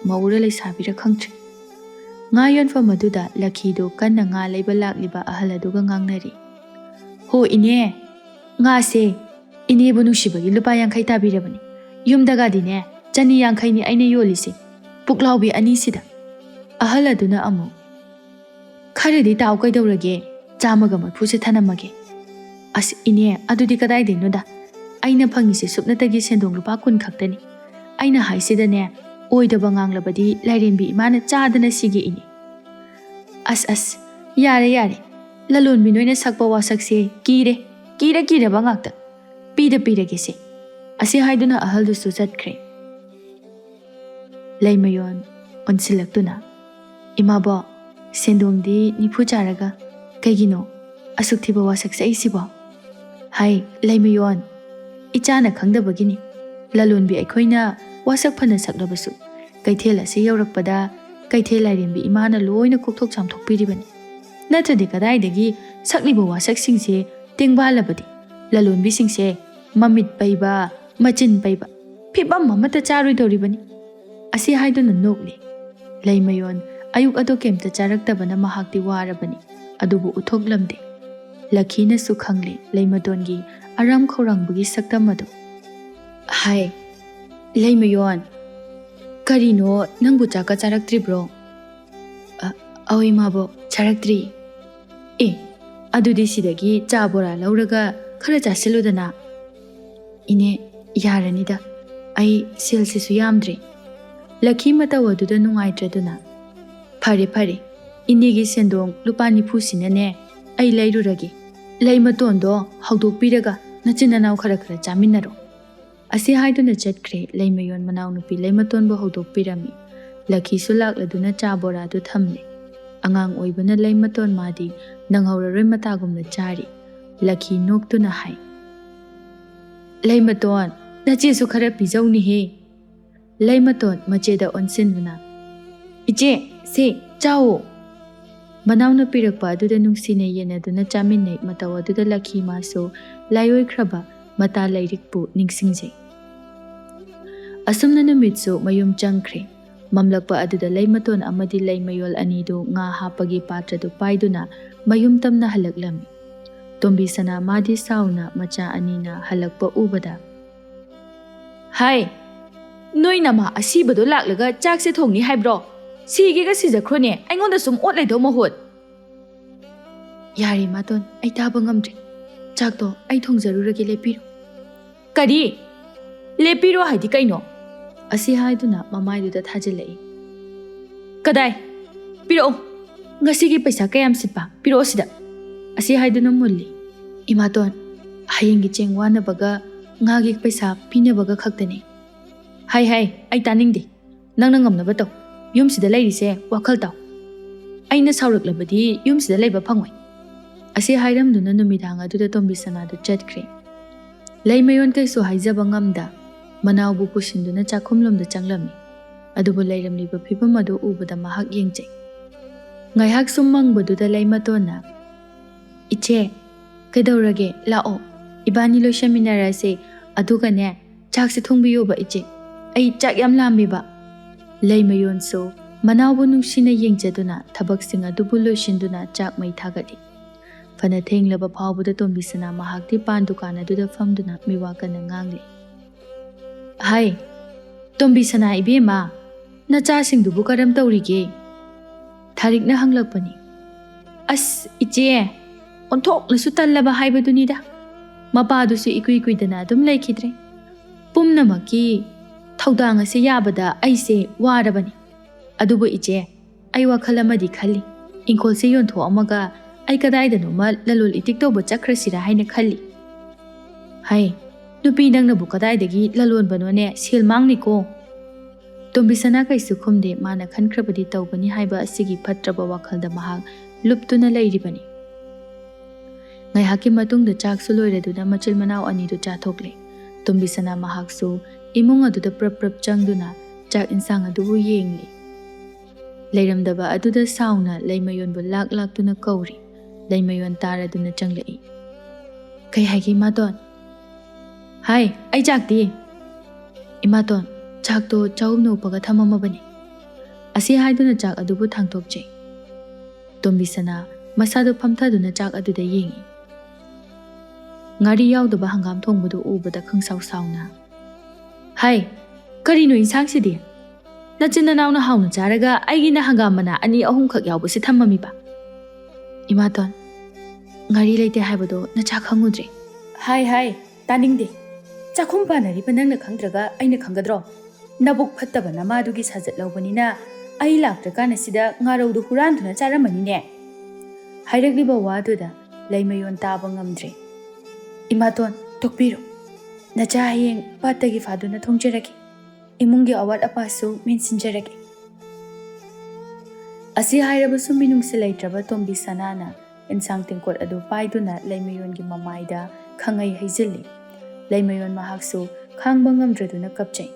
ꯃꯧꯔ ꯂꯩꯁꯥꯕꯤꯔ ꯈꯪꯗ꯭ꯔꯦ꯫ ꯉꯥ ꯌꯣꯟꯐꯝ ꯑꯗꯨꯗ ꯂꯛꯈꯤꯗꯨ ꯀꯟꯅ ꯉꯥ ꯂꯩꯕ ꯂꯥꯛꯂꯤꯕ ꯑꯍꯜ ꯑꯗꯨꯒ ꯉꯥꯡꯅꯔꯤ꯫ "ꯍꯣ ꯏꯅꯦ, ꯉꯥꯁꯦ ꯏꯅꯦꯕꯨ ꯅꯨꯡꯁꯤꯕꯒꯤ ꯂꯨꯄꯥ ꯌꯥꯡꯈꯩ ꯇꯥꯕꯤꯔꯕꯅꯤ꯫ ꯌꯨꯝꯗꯒꯗꯤꯅꯦ, ꯆꯅꯤ ꯌꯥꯡꯈꯩꯅꯤ ꯑꯩꯅ ꯌꯣꯜꯂꯤꯁꯦ, ꯄꯨꯛꯂꯥꯎꯕꯤ ꯑꯅꯤꯁꯤꯗ꯫" ꯑꯍꯜ ꯑꯗꯨꯅ ꯑꯃꯨꯛ, "ꯈꯔꯗꯤ ꯇꯥꯎ ꯀꯩꯗꯧꯔꯒꯦ, ꯆꯥꯝꯃꯒ ꯃꯔꯐꯨꯁꯦ ꯊꯅꯝꯃꯒꯦ꯫" "ꯑꯁ ꯏꯅꯦ, ꯑꯗꯨꯗꯤ ꯀꯗꯥꯏꯗꯩꯅꯣꯗ? ꯑꯩꯅ ꯐꯪꯉꯤꯁꯦ ꯁꯨꯞꯅꯇꯒꯤ ꯁꯦꯟꯗꯣꯡ ꯂꯨꯄꯥ ꯀꯨꯟ ꯈꯛꯇꯅꯤ꯫ ꯑꯩꯅ ꯍꯥꯏꯁꯤꯗꯅꯦ, ꯑꯣꯏꯗꯕ ꯉꯥꯡꯂꯕꯗꯤ ꯂꯥꯏꯔꯦꯝꯕꯤ ꯏꯃꯥꯅ ꯆꯥꯗꯅ ꯁꯤꯒꯦ ꯏꯅꯦ꯫" "ꯑꯁ ꯑꯁ, ꯌꯥꯔꯦ ꯌꯥꯔꯦ, ꯂꯂꯣꯟꯕꯤ ꯅꯣꯏꯅ ꯁꯛꯄ ꯋꯥꯁꯛꯁꯦ ꯀꯤꯔꯦ, ꯀꯤꯔ ꯀꯤꯔꯕ ꯉꯥꯛꯇ꯫ ꯄꯤꯗ ꯄꯤꯔꯒꯦꯁꯦ꯫" ꯑꯁꯤ ꯍꯥꯏꯗꯨꯅ ꯑꯍꯜꯗꯨꯁꯨ ꯆꯠꯈ꯭ꯔꯦ꯫ ꯂꯩꯃꯌꯣꯟ ꯑꯣꯟꯁꯤꯜꯂꯛꯇꯨꯅ, "ꯏꯃꯥꯕꯣꯛ, ꯁꯦꯟꯗꯣꯡꯗꯤ ꯅꯤꯐꯨ ꯆꯥꯔꯒ ꯀꯩꯒꯤꯅꯣ ꯑꯁꯨꯛ ꯊꯤꯕ ꯋꯥꯁꯛ ꯁꯛꯏꯁꯤꯕꯣ?" ꯍꯥꯏ, ꯂꯩꯃꯌꯣꯟ, ꯏꯆꯥꯅ ꯈꯪꯗꯕꯒꯤꯅꯤ꯫ ꯂꯂꯣꯟꯕꯤ ꯑꯩꯈꯣꯏꯅ ꯋꯥꯁꯛ ꯐꯅ ꯁꯛꯂꯕꯁꯨ, ꯀꯩꯊꯦꯜ ꯑꯁꯤ ꯌꯧꯔꯛꯄꯗ ꯀꯩꯊꯦꯜ ꯂꯥꯏꯔꯦꯝꯕꯤ ꯏꯃꯥꯅ ꯂꯣꯏꯅ ꯀꯣꯛꯊꯣꯛ ꯆꯥꯝꯊꯣꯛꯄꯤꯔꯤꯕꯅꯤ꯫ ꯅꯠꯇ꯭ꯔꯗꯤ ꯀꯗꯥꯏꯗꯒꯤ ꯁꯛꯂꯤꯕ ꯋꯥꯁꯛꯁꯤꯡꯁꯦ ꯇꯦꯡꯕꯥꯜꯂꯕꯗꯤ ꯂꯂꯣꯟꯕꯤꯁꯤꯡꯁꯦ ꯃꯃꯤꯠ ꯄꯩꯕ, ꯃꯆꯤꯟ ꯄꯩꯕ, ꯐꯤꯕꯝ ꯑꯃꯠꯇ ꯆꯥꯔꯣꯏꯗꯧꯔꯤꯕꯅꯤ꯫ ꯑꯁꯤ ꯍꯥꯏꯗꯨꯅ ꯅꯣꯛꯂꯤ꯫ ꯂꯩꯃꯌꯣꯟ ꯑꯌꯨꯛ ꯑꯗꯣ ꯀꯩꯝꯇ ꯆꯥꯔꯛꯇꯕꯅ ꯃꯍꯥꯛꯇꯤ ꯋꯥꯔꯕꯅꯤ, ꯑꯗꯨꯕꯨ ꯎꯠꯊꯣꯛꯂꯝꯗꯦ꯫ ꯂꯛꯈꯤꯅꯁꯨ ꯈꯪꯂꯦ ꯂꯩꯃꯇꯣꯟꯒꯤ ꯑꯔꯥꯝ ꯈꯧꯔꯥꯡꯕꯒꯤ ꯁꯛꯇꯝ ꯑꯗꯨ꯫ "ꯍꯥꯏ, ꯂꯩꯃꯌꯣꯟ, ꯀꯔꯤꯅꯣ, ꯅꯪꯕꯨ ꯆꯥꯛꯀ ꯆꯥꯔꯛꯇ꯭ꯔꯤꯕ꯭ꯔꯣ?" "ꯑ, ꯑꯧ ꯏꯃꯥꯕꯣꯛ, ꯆꯥꯔꯛꯇ꯭ꯔꯤ꯫" "ꯑꯦ, ꯑꯗꯨꯗꯤ ꯁꯤꯗꯒꯤ ꯆꯥ ꯕꯣꯔꯥ ꯂꯧꯔꯒ ꯈꯔ ꯆꯥꯁꯤꯜꯂꯨꯗꯅ꯫" "ꯏꯅꯦ, ꯌꯥꯔꯅꯤꯗ, ꯑꯩ ꯁꯦꯜꯁꯤꯁꯨ ꯌꯥꯝꯗ꯭ꯔꯤ꯫" ꯂꯛꯈꯤ ꯃꯇꯧ ꯑꯗꯨꯗ ꯅꯨꯡꯉꯥꯏꯇ꯭ꯔꯗꯨꯅ, "ꯐꯔꯦ ꯐꯔꯦ, ꯏꯅꯦꯒꯤ ꯁꯦꯟꯗꯣꯡ ꯂꯨꯄꯥ ꯅꯤꯐꯨꯁꯤꯅꯅꯦ ꯑꯩ ꯂꯩꯔꯨꯔꯒꯦ꯫ ꯂꯩꯃꯇꯣꯟꯗꯣ ꯍꯧꯗꯣꯛꯄꯤꯔꯒ ꯅꯆꯤꯟ ꯅꯅꯥꯎ ꯈꯔ ꯈꯔ ꯆꯥꯃꯤꯟꯅꯔꯣ꯫ ꯑꯁꯤ ꯍꯥꯏꯗꯨꯅ ꯆꯠꯈ꯭ꯔꯦ꯫ ꯂꯩꯃꯌꯣꯟ ꯃꯅꯥꯎꯅꯨꯄꯤ ꯂꯩꯃꯇꯣꯟꯕꯨ ꯍꯧꯗꯣꯛꯄꯤꯔꯝꯃꯤ꯫ ꯂꯛꯈꯤꯁꯨ ꯂꯥꯛꯂꯗꯨꯅ ꯆꯥ ꯕꯣꯔꯥꯗꯨ ꯊꯝꯂꯦ꯫ ꯑꯉꯥꯡ ꯑꯣꯏꯕꯅ ꯂꯩꯃꯇꯣꯟ ꯃꯥꯗꯤ ꯅꯪꯍꯧꯔꯔꯣꯏ ꯃꯇꯥꯒꯨꯝꯅ ꯆꯥꯔꯤ꯫ ꯂꯛꯈꯤ ꯅꯣꯛꯇꯨꯅ ꯍꯥꯏ, "ꯂꯩꯃꯇꯣꯟ, ꯅꯆꯦꯁꯨ ꯈꯔ ꯄꯤꯖꯧꯅꯤꯍꯦ꯫" ꯂꯩꯃꯇꯣꯟ ꯃꯆꯦꯗ ꯑꯣꯟꯁꯤꯟꯗꯨꯅ, "ꯏꯆꯦ, ꯁꯤ ꯆꯥꯎꯑꯣ꯫" ꯃꯅꯥꯎꯅ ꯄꯤꯔꯛꯄ ꯑꯗꯨꯗ ꯅꯨꯡꯁꯤꯅ ꯌꯦꯟꯅꯗꯨꯅ ꯆꯥꯃꯤꯟꯅꯩ꯫ ꯃꯇꯧ ꯑꯗꯨꯗ ꯂꯛꯈꯤ ꯃꯥꯁꯨ ꯂꯥꯏꯑꯣꯏꯈ꯭ꯔꯕ ꯃꯇꯥ ꯂꯥꯏꯔꯤꯛꯄꯨ ꯅꯤꯡꯁꯤꯡꯖꯩ꯫ ꯑꯁꯨꯝꯅ ꯅꯨꯃꯤꯠꯁꯨ ꯃꯌꯨꯝ ꯆꯪꯈ꯭ꯔꯦ꯫ ꯃꯝꯂꯛꯄ ꯑꯗꯨꯗ ꯂꯩꯃꯇꯣꯟ ꯑꯃꯗꯤ ꯂꯩꯃꯌꯣꯜ ꯑꯅꯤꯗꯨ ꯉꯥ ꯍꯥꯞꯄꯒꯤ ꯄꯥꯇ꯭ꯔꯗꯨ ꯄꯥꯏꯗꯨꯅ ꯃꯌꯨꯝ ꯇꯝꯅ ꯍꯜꯂꯛꯂꯝꯃꯤ꯫ ꯇꯣꯝꯕꯤ ꯁꯅꯥ ꯃꯥꯗꯤ ꯁꯥꯎꯅ ꯃꯆꯥ ꯑꯅꯤꯅ ꯍꯜꯂꯛꯄ ꯎꯕꯗ, "ꯍꯥꯏ, ꯅꯣꯏ ꯅꯃꯥ ꯑꯁꯤꯕꯗꯣ ꯂꯥꯛꯂꯒ ꯆꯥꯛꯁꯦ ꯊꯣꯡꯅꯤ ꯍꯥꯏꯕ꯭ꯔꯣ? ꯁꯤꯒꯦꯒ ꯁꯤꯖꯈ꯭ꯔꯣꯅꯦ, ꯑꯩꯉꯣꯟꯗ ꯁꯨꯝ ꯑꯣꯠ ꯂꯩꯗꯧ ꯃꯍꯨꯠ꯫" "ꯌꯥꯔꯦ ꯏꯃꯥꯇꯣꯟ, ꯑꯩ ꯇꯥꯕ ꯉꯝꯗ꯭ꯔꯦ꯫ ꯆꯥꯛꯇꯣ ꯑꯩ ꯊꯣꯡꯖꯔꯨꯔꯒꯦ, ꯂꯦꯞꯄꯤꯔꯣ꯫" "ꯀꯔꯤ? ꯂꯦꯞꯄꯤꯔꯣ ꯍꯥꯏꯗꯤ ꯀꯩꯅꯣ?" ꯑꯁꯤ ꯍꯥꯏꯗꯨꯅ ꯃꯃꯥꯏꯗꯨꯗ ꯊꯥꯖꯤꯜꯂꯛꯏ꯫ "ꯀꯗꯥꯏ? ꯄꯤꯔꯛꯑꯣ꯫ ꯉꯁꯤꯒꯤ ꯄꯩꯁꯥ ꯀꯌꯥꯝ ꯁꯤꯠꯄ? ꯄꯤꯔꯛꯑꯣ ꯁꯤꯗ꯫" ꯑꯁꯤ ꯍꯥꯏꯗꯨꯅ ꯃꯨꯜꯂꯤ꯫ "ꯏꯃꯥꯇꯣꯟ, ꯍꯌꯦꯡꯒꯤ ꯆꯦꯡ ꯋꯥꯅꯕꯒ ꯉꯥꯒꯤ ꯄꯩꯁꯥ ꯄꯤꯅꯕꯒ ꯈꯛꯇꯅꯤ꯫" "ꯍꯥꯏ, ꯍꯥꯏ, ꯑꯩ ꯇꯥꯅꯤꯡꯗꯦ꯫ ꯅꯪꯅ ꯉꯝꯅꯕ ꯇꯧ꯫ ꯌꯨꯝꯁꯤꯗ ꯂꯩꯔꯤꯁꯦ ꯋꯥꯈꯜ ꯇꯥꯎ꯫ ꯑꯩꯅ ꯁꯥꯎꯔꯛꯂꯕꯗꯤ ꯌꯨꯝꯁꯤꯗ ꯂꯩꯕ ꯐꯪꯉꯣꯏ꯫" ꯑꯁꯤ ꯍꯥꯏꯔꯝꯗꯨꯅ ꯅꯨꯃꯤꯗꯥꯡ ꯑꯗꯨꯗ ꯇꯣꯝꯕꯤ ꯁꯅꯥꯗꯨ ꯆꯠꯈ꯭ꯔꯦ꯫ ꯂꯩꯃꯌꯣꯟ ꯀꯩꯁꯨ ꯍꯥꯏꯖꯕ ꯉꯝꯗ ꯃꯅꯥꯎꯕꯨ ꯄꯨꯁꯤꯟꯗꯨꯅ ꯆꯥꯛꯈꯨꯝꯂꯣꯝꯗ ꯆꯪꯂꯝꯃꯤ꯫ ꯑꯗꯨꯕꯨ ꯂꯩꯔꯝꯂꯤꯕ ꯐꯤꯕꯝ ꯑꯗꯨ ꯎꯕꯗ ꯃꯍꯥꯛ ꯌꯦꯡꯖꯩ꯫ ꯉꯥꯏꯍꯥꯛ ꯁꯨꯝ ꯃꯪꯕꯗꯨꯗ ꯂꯩꯃꯇꯣꯟꯅ, "ꯏꯆꯦ, ꯀꯩꯗꯧꯔꯒꯦ? ꯂꯥꯛꯑꯣ, ꯏꯕꯥꯅꯤ ꯂꯣꯏꯁꯟꯃꯤꯟꯅꯔꯁꯦ꯫ ꯑꯗꯨꯒꯅꯦ, ꯆꯥꯛꯁꯦ ꯊꯣꯡꯕꯤꯌꯣꯕ ꯏꯆꯦ꯫ ꯑꯩ ꯆꯥꯛ ꯌꯥꯝ ꯂꯥꯝꯃꯦꯕ꯫" ꯂꯩꯃꯌꯣꯟꯁꯨ ꯃꯅꯥꯎꯕꯨ ꯅꯨꯡꯁꯤꯅ ꯌꯦꯡꯖꯗꯨꯅ ꯊꯕꯛꯁꯤꯡ ꯑꯗꯨꯕꯨ ꯂꯣꯏꯁꯤꯟꯗꯨꯅ ꯆꯥꯛ ꯃꯩ ꯊꯥꯒꯠꯂꯤ꯫ ꯐꯅ ꯊꯦꯡꯂꯕ ꯐꯥꯎꯕꯗ ꯇꯣꯝꯕꯤꯁꯅꯥ ꯃꯍꯥꯛꯇꯤ ꯄꯥꯟ ꯗꯨꯀꯥꯟ ꯑꯗꯨꯗ ꯐꯝꯗꯨꯅ ꯃꯤꯋꯥ ꯀꯟꯅ ꯉꯥꯡꯂꯤ꯫ "ꯍꯥꯏ, ꯇꯣꯝꯕꯤꯁꯅꯥ ꯏꯕꯦꯝꯃ, ꯅꯆꯥꯁꯤꯡꯗꯨꯕꯨ ꯀꯔꯝ ꯇꯧꯔꯤꯒꯦ?" ꯊꯥꯔꯤꯛꯅ ꯍꯪꯂꯛꯄꯅꯤ꯫ "ꯑꯁ, ꯏꯆꯦ, ꯑꯣꯟꯊꯣꯛꯅꯁꯨ ꯇꯜꯂꯕ ꯍꯥꯏꯕꯗꯨꯅꯤꯗ꯫ ꯃꯄꯥꯗꯨꯁꯨ ꯏꯀꯨꯏ ꯀꯨꯏꯗꯅ ꯑꯗꯨꯝ ꯂꯩꯈꯤꯗ꯭ꯔꯦ꯫ ꯄꯨꯝꯅꯃꯛꯀꯤ ꯊꯧꯗꯥꯡ ꯑꯁꯤ ꯌꯥꯕꯗ ꯑꯩꯁꯦ ꯋꯥꯔꯕꯅꯤ꯫ ꯑꯗꯨꯕꯨ ꯏꯆꯦ, ꯑꯩ ꯋꯥꯈꯜ ꯑꯃꯗꯤ ꯈꯜꯂꯤ꯫ ꯏꯪꯈꯣꯜꯁꯦ ꯌꯣꯟꯊꯣꯛꯑꯝꯃꯒ ꯑꯩ ꯀꯗꯥꯏꯗꯅꯣꯃ ꯂꯂꯣꯜ ꯏꯇꯤꯛ ꯇꯧꯕ ꯆꯠꯈ꯭ꯔꯁꯤꯔꯥ ꯍꯥꯏꯅ ꯈꯜꯂꯤ꯫" "ꯍꯩ, ꯅꯨꯄꯤ ꯅꯪꯅꯕꯨ ꯀꯗꯥꯏꯗꯒꯤ ꯂꯂꯣꯟꯕꯅꯣꯅꯦ, ꯁꯦꯜ ꯃꯥꯡꯅꯤꯀꯣ!" ꯇꯣꯝꯕꯤꯁꯅꯥ ꯀꯩꯁꯨ ꯈꯨꯝꯗꯦ꯫ ꯃꯥꯅ ꯈꯟꯈ꯭ꯔꯕꯗꯤ ꯇꯧꯒꯅꯤ ꯍꯥꯏꯕ ꯑꯁꯤꯒꯤ ꯐꯠꯇ꯭ꯔꯕ ꯋꯥꯈꯜꯗ ꯃꯍꯥꯛ ꯂꯨꯞꯇꯨꯅ ꯂꯩꯔꯤꯕꯅꯤ꯫ ꯉꯥꯏꯍꯥꯛꯀꯤ ꯃꯇꯨꯡꯗ ꯆꯥꯛꯁꯨ ꯂꯣꯏꯔꯗꯨꯅ ꯃꯆꯤꯟ ꯃꯅꯥꯎ ꯑꯅꯤꯗꯨ ꯆꯥꯊꯣꯛꯂꯦ꯫ ꯇꯣꯝꯕꯤꯁꯅꯥ ꯃꯍꯥꯛꯁꯨ ꯏꯃꯨꯡ ꯑꯗꯨꯗ ꯄ꯭ꯔꯞ ꯄ꯭ꯔꯞ ꯆꯪꯗꯨꯅ ꯆꯥꯛ ꯏꯟꯁꯥꯡ ꯑꯗꯨꯕꯨ ꯌꯦꯡꯂꯤ꯫ ꯂꯩꯔꯝꯗꯕ ꯑꯗꯨꯗ ꯁꯥꯎꯅ ꯂꯩꯃꯌꯣꯟꯕꯨ ꯂꯥꯛ ꯂꯥꯛꯇꯨꯅ ꯀꯧꯔꯤ꯫ ꯂꯩꯃꯌꯣꯟ ꯇꯥꯔꯗꯨꯅ ꯆꯪꯂꯛꯏ꯫ "ꯀꯩ ꯍꯥꯏꯒꯦ, ꯏꯃꯥꯇꯣꯟ?" "ꯍꯥꯏ, ꯑꯩ ꯆꯥꯛꯇꯤ?" "ꯏꯃꯥꯇꯣꯟ, ꯆꯥꯛꯇꯣ ꯆꯥꯛꯍꯨꯝꯅ ꯎꯞꯄꯒ ꯊꯝꯃꯝꯃꯕꯅꯤ꯫" ꯑꯁꯤ ꯍꯥꯏꯗꯨꯅ ꯆꯥꯛ ꯑꯗꯨꯕꯨ ꯊꯥꯡꯇꯣꯛꯆꯩ꯫ ꯇꯣꯝꯕꯤꯁꯅꯥ ꯃꯁꯥꯗꯨ ꯐꯝꯊꯗꯨꯅ ꯆꯥꯛ ꯑꯗꯨꯗ ꯌꯦꯡꯏ꯫ ꯉꯥꯔꯤ ꯌꯥꯎꯗꯕ ꯍꯪꯒꯥꯝ ꯊꯣꯡꯕꯗꯨ ꯎꯕꯗ ꯈꯪꯁꯥꯎ ꯁꯥꯎꯅ, "ꯍꯥꯏ, ꯀꯔꯤꯅꯣ ꯏꯟꯁꯥꯡꯁꯤꯗꯤ? ꯅꯆꯤꯟ ꯅꯅꯥꯎꯅ ꯍꯥꯎꯅ ꯆꯥꯔꯒ ꯑꯩꯒꯤꯅ ꯍꯪꯒꯥꯝ ꯃꯅꯥ ꯑꯅꯤ ꯑꯍꯨꯝꯈꯛ ꯌꯥꯎꯕꯁꯤ ꯊꯝꯃꯝꯃꯤꯕ?" "ꯏꯃꯥꯇꯣꯟ, ꯉꯥꯔꯤ ꯂꯩꯇꯦ ꯍꯥꯏꯕꯗꯣ ꯅꯆꯥ ꯈꯪꯉꯨꯗ꯭ꯔꯦ?" "ꯍꯥꯏ, ꯍꯥꯏ, ꯇꯥꯅꯤꯡꯗꯦ꯫ ꯆꯥꯛꯈꯨꯝ ꯄꯥꯟꯅꯔꯤꯕ ꯅꯪꯅ ꯈꯪꯗ꯭ꯔꯒ ꯑꯩꯅ ꯈꯪꯒꯗ꯭ꯔꯣ? ꯅꯕꯨꯛ ꯐꯠꯇꯕ ꯅꯃꯥꯗꯨꯒꯤ ꯁꯥꯖꯠ ꯂꯧꯕꯅꯤꯅ ꯑꯩ ꯂꯥꯛꯇ꯭ꯔꯀꯥꯟ ꯑꯁꯤꯗ ꯉꯥꯔꯧꯗꯨ ꯍꯨꯔꯥꯟꯗꯨꯅ ꯆꯥꯔꯝꯃꯅꯤꯅꯦ꯫" ꯍꯥꯏꯔꯛꯂꯤꯕ ꯋꯥꯗꯨꯗ ꯂꯩꯃꯌꯣꯟ ꯇꯥꯕ ꯉꯝꯗ꯭ꯔꯦ꯫ "ꯏꯃꯥꯇꯣꯟ, ꯇꯣꯛꯄꯤꯔꯣ꯫ ꯅꯆꯥ ꯍꯌꯦꯡ ꯄꯥꯠꯇꯒꯤ ꯐꯥꯗꯨꯅ ꯊꯣꯡꯖꯔꯒꯦ꯫ ꯏꯃꯨꯡꯒꯤ ꯑꯋꯥꯠ ꯑꯄꯥꯁꯨ ꯃꯦꯟꯁꯤꯟꯖꯔꯒꯦ꯫" ꯑꯁꯤ ꯍꯥꯏꯔꯕꯁꯨ ꯃꯤꯅꯨꯡꯁꯤ ꯂꯩꯇ꯭ꯔꯕ ꯇꯣꯝꯕꯤꯁꯅꯥꯅ ꯏꯟꯁꯥꯡ ꯇꯦꯡꯀꯣꯠ ꯑꯗꯨ ꯄꯥꯏꯗꯨꯅ ꯂꯩꯃꯌꯣꯟꯒꯤ ꯃꯃꯥꯏꯗ ꯈꯪꯍꯩ ꯍꯩꯖꯤꯜꯂꯤ꯫ ꯂꯩꯃꯌꯣꯟ ꯃꯍꯥꯛꯁꯨ ꯈꯥꯡꯕ ꯉꯝꯗ꯭ꯔꯗꯨꯅ ꯀꯞꯆꯩ꯫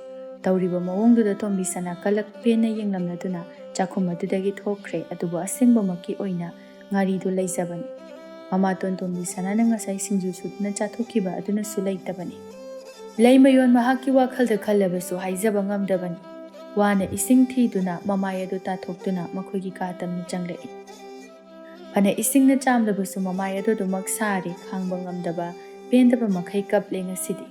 ꯇꯧꯔꯤꯕ ꯃꯑꯣꯡꯗꯨꯗ ꯇꯣꯝꯕꯤꯁꯅꯥ ꯀꯂꯛ ꯄꯦꯟꯅ ꯌꯦꯡꯂꯝꯂꯗꯨꯅ ꯆꯥꯛꯈꯨꯝ ꯑꯗꯨꯗꯒꯤ ꯊꯣꯛꯈ꯭ꯔꯦ, ꯑꯗꯨꯕꯨ ꯑꯁꯦꯡꯕꯃꯛꯀꯤ ꯑꯣꯏꯅ ꯉꯥꯔꯤꯗꯨ ꯂꯩꯖꯕꯅꯤ꯫ ꯃꯃꯥꯇꯣꯟ ꯇꯣꯝꯕꯤꯁꯅꯥꯅ ꯉꯁꯥꯏ ꯁꯤꯡꯖꯨ ꯁꯨꯗꯨꯅ ꯆꯥꯊꯣꯛꯈꯤꯕ ꯑꯗꯨꯅꯁꯨ ꯂꯩꯇꯕꯅꯤ꯫ ꯂꯩꯃꯌꯣꯟ ꯃꯍꯥꯛꯀꯤ ꯋꯥꯈꯜꯗ ꯈꯜꯂꯕꯁꯨ ꯍꯥꯏꯖꯕ ꯉꯝꯗꯕꯅꯤ꯫ ꯋꯥꯅ ꯏꯁꯤꯡ ꯊꯤꯗꯨꯅ ꯃꯃꯥꯏ ꯑꯗꯨ ꯇꯥꯊꯣꯛꯇꯨꯅ ꯃꯈꯣꯏꯒꯤ ꯀꯥ ꯇꯝꯅ ꯆꯪꯂꯛꯏ꯫ ꯐꯅ ꯏꯁꯤꯡꯅ ꯆꯥꯝꯂꯕꯁꯨ ꯃꯃꯥꯏ ꯑꯗꯨ ꯑꯗꯨꯃꯛ ꯁꯥꯔꯤ, ꯈꯥꯡꯕ ꯉꯝꯗꯕ, ꯄꯦꯟꯗꯕ ꯃꯈꯩ ꯀꯞꯂꯦ ꯉꯁꯤꯗꯤ꯫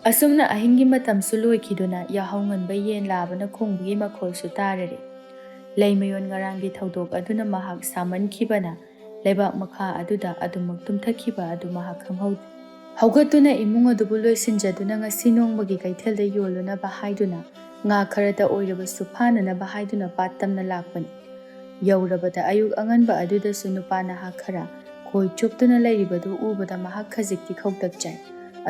ꯑꯁꯨꯝꯅ ꯑꯍꯤꯡꯒꯤ ꯃꯇꯝꯁꯨ ꯂꯣꯏꯈꯤꯗꯨꯅ ꯌꯥꯍꯧ ꯉꯟꯕ ꯌꯦꯟ ꯂꯥꯕꯅ ꯈꯣꯡꯕꯒꯤ ꯃꯈꯣꯜꯁꯨ ꯇꯥꯔꯔꯦ꯫ ꯂꯩꯃꯌꯣꯟ ꯉꯔꯥꯡꯒꯤ ꯊꯧꯗꯣꯛ ꯑꯗꯨꯅ ꯃꯍꯥꯛ ꯁꯥꯃꯟꯈꯤꯕꯅ ꯂꯩꯕꯥꯛ ꯃꯈꯥ ꯑꯗꯨꯗ ꯑꯗꯨꯃꯛ ꯇꯨꯝꯊꯈꯤꯕ ꯑꯗꯨ ꯃꯍꯥꯛ ꯈꯪꯍꯧꯗꯦ꯫ ꯍꯧꯒꯠꯇꯨꯅ ꯏꯃꯨꯡ ꯑꯗꯨꯕꯨ ꯂꯣꯏꯁꯤꯟꯖꯗꯨꯅ ꯉꯁꯤ ꯅꯣꯡꯃꯒꯤ ꯀꯩꯊꯦꯜꯗ ꯌꯣꯜꯂꯨꯅꯕ ꯍꯥꯏꯗꯨꯅ ꯉꯥ ꯈꯔꯇ ꯑꯣꯏꯔꯕꯁꯨ ꯐꯥꯅꯅꯕ ꯍꯥꯏꯗꯨꯅ ꯄꯥꯠ ꯇꯝꯅ ꯂꯥꯛꯄꯅꯤ꯫ ꯌꯧꯔꯕꯗ ꯑꯌꯨꯛ ꯑꯉꯟꯕ ꯑꯗꯨꯗꯁꯨ ꯅꯨꯄꯥ ꯅꯍꯥ ꯈꯔ ꯈꯣꯏ ꯆꯣꯞꯇꯨꯅ ꯂꯩꯔꯤꯕꯗꯨ ꯎꯕꯗ ꯃꯍꯥꯛ ꯈꯖꯤꯛꯇꯤ ꯈꯧꯇꯛ ꯆꯥꯏ꯫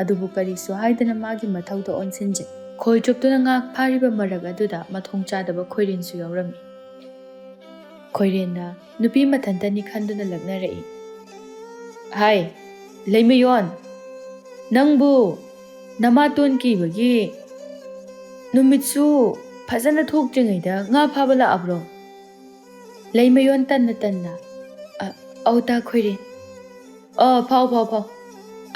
ꯑꯗꯨꯕꯨ ꯀꯔꯤꯁꯨ ꯍꯥꯏꯗꯅ ꯃꯥꯒꯤ ꯃꯊꯧꯗꯣ ꯑꯣꯟꯁꯤꯟꯖꯩ꯫ ꯈꯣꯏ ꯆꯣꯞꯇꯨꯅ ꯉꯥ ꯐꯥꯔꯤꯕ ꯃꯔꯛ ꯑꯗꯨꯗ ꯃꯊꯣꯡ ꯆꯥꯗꯕ ꯈꯣꯏꯔꯦꯟꯁꯨ ꯌꯥꯎꯔꯝꯃꯤ꯫ ꯈꯣꯏꯔꯦꯟꯅ ꯅꯨꯄꯤ ꯃꯊꯟꯇꯅꯤ ꯈꯟꯗꯨꯅ ꯂꯛꯅꯔꯛꯏ꯫ "ꯍꯥꯏ, ꯂꯩꯃꯌꯣꯟ, ꯅꯪꯕꯨ ꯅꯃꯥꯇꯣꯟ ꯀꯤꯕꯒꯤ ꯅꯨꯃꯤꯠꯁꯨ ꯐꯖꯅ ꯊꯣꯛꯇ꯭ꯔꯤꯉꯩꯗ ꯉꯥ ꯐꯥꯕ ꯂꯥꯛꯑꯕ꯭ꯔꯣ?" ꯂꯩꯃꯌꯣꯟ ꯇꯟꯅ ꯇꯟꯅ, "ꯑ, ꯑꯧ ꯇꯥ ꯈꯣꯏꯔꯦꯟ꯫ ꯑ, ꯐꯥꯎ, ꯐꯥꯎ, ꯐꯥꯎ꯫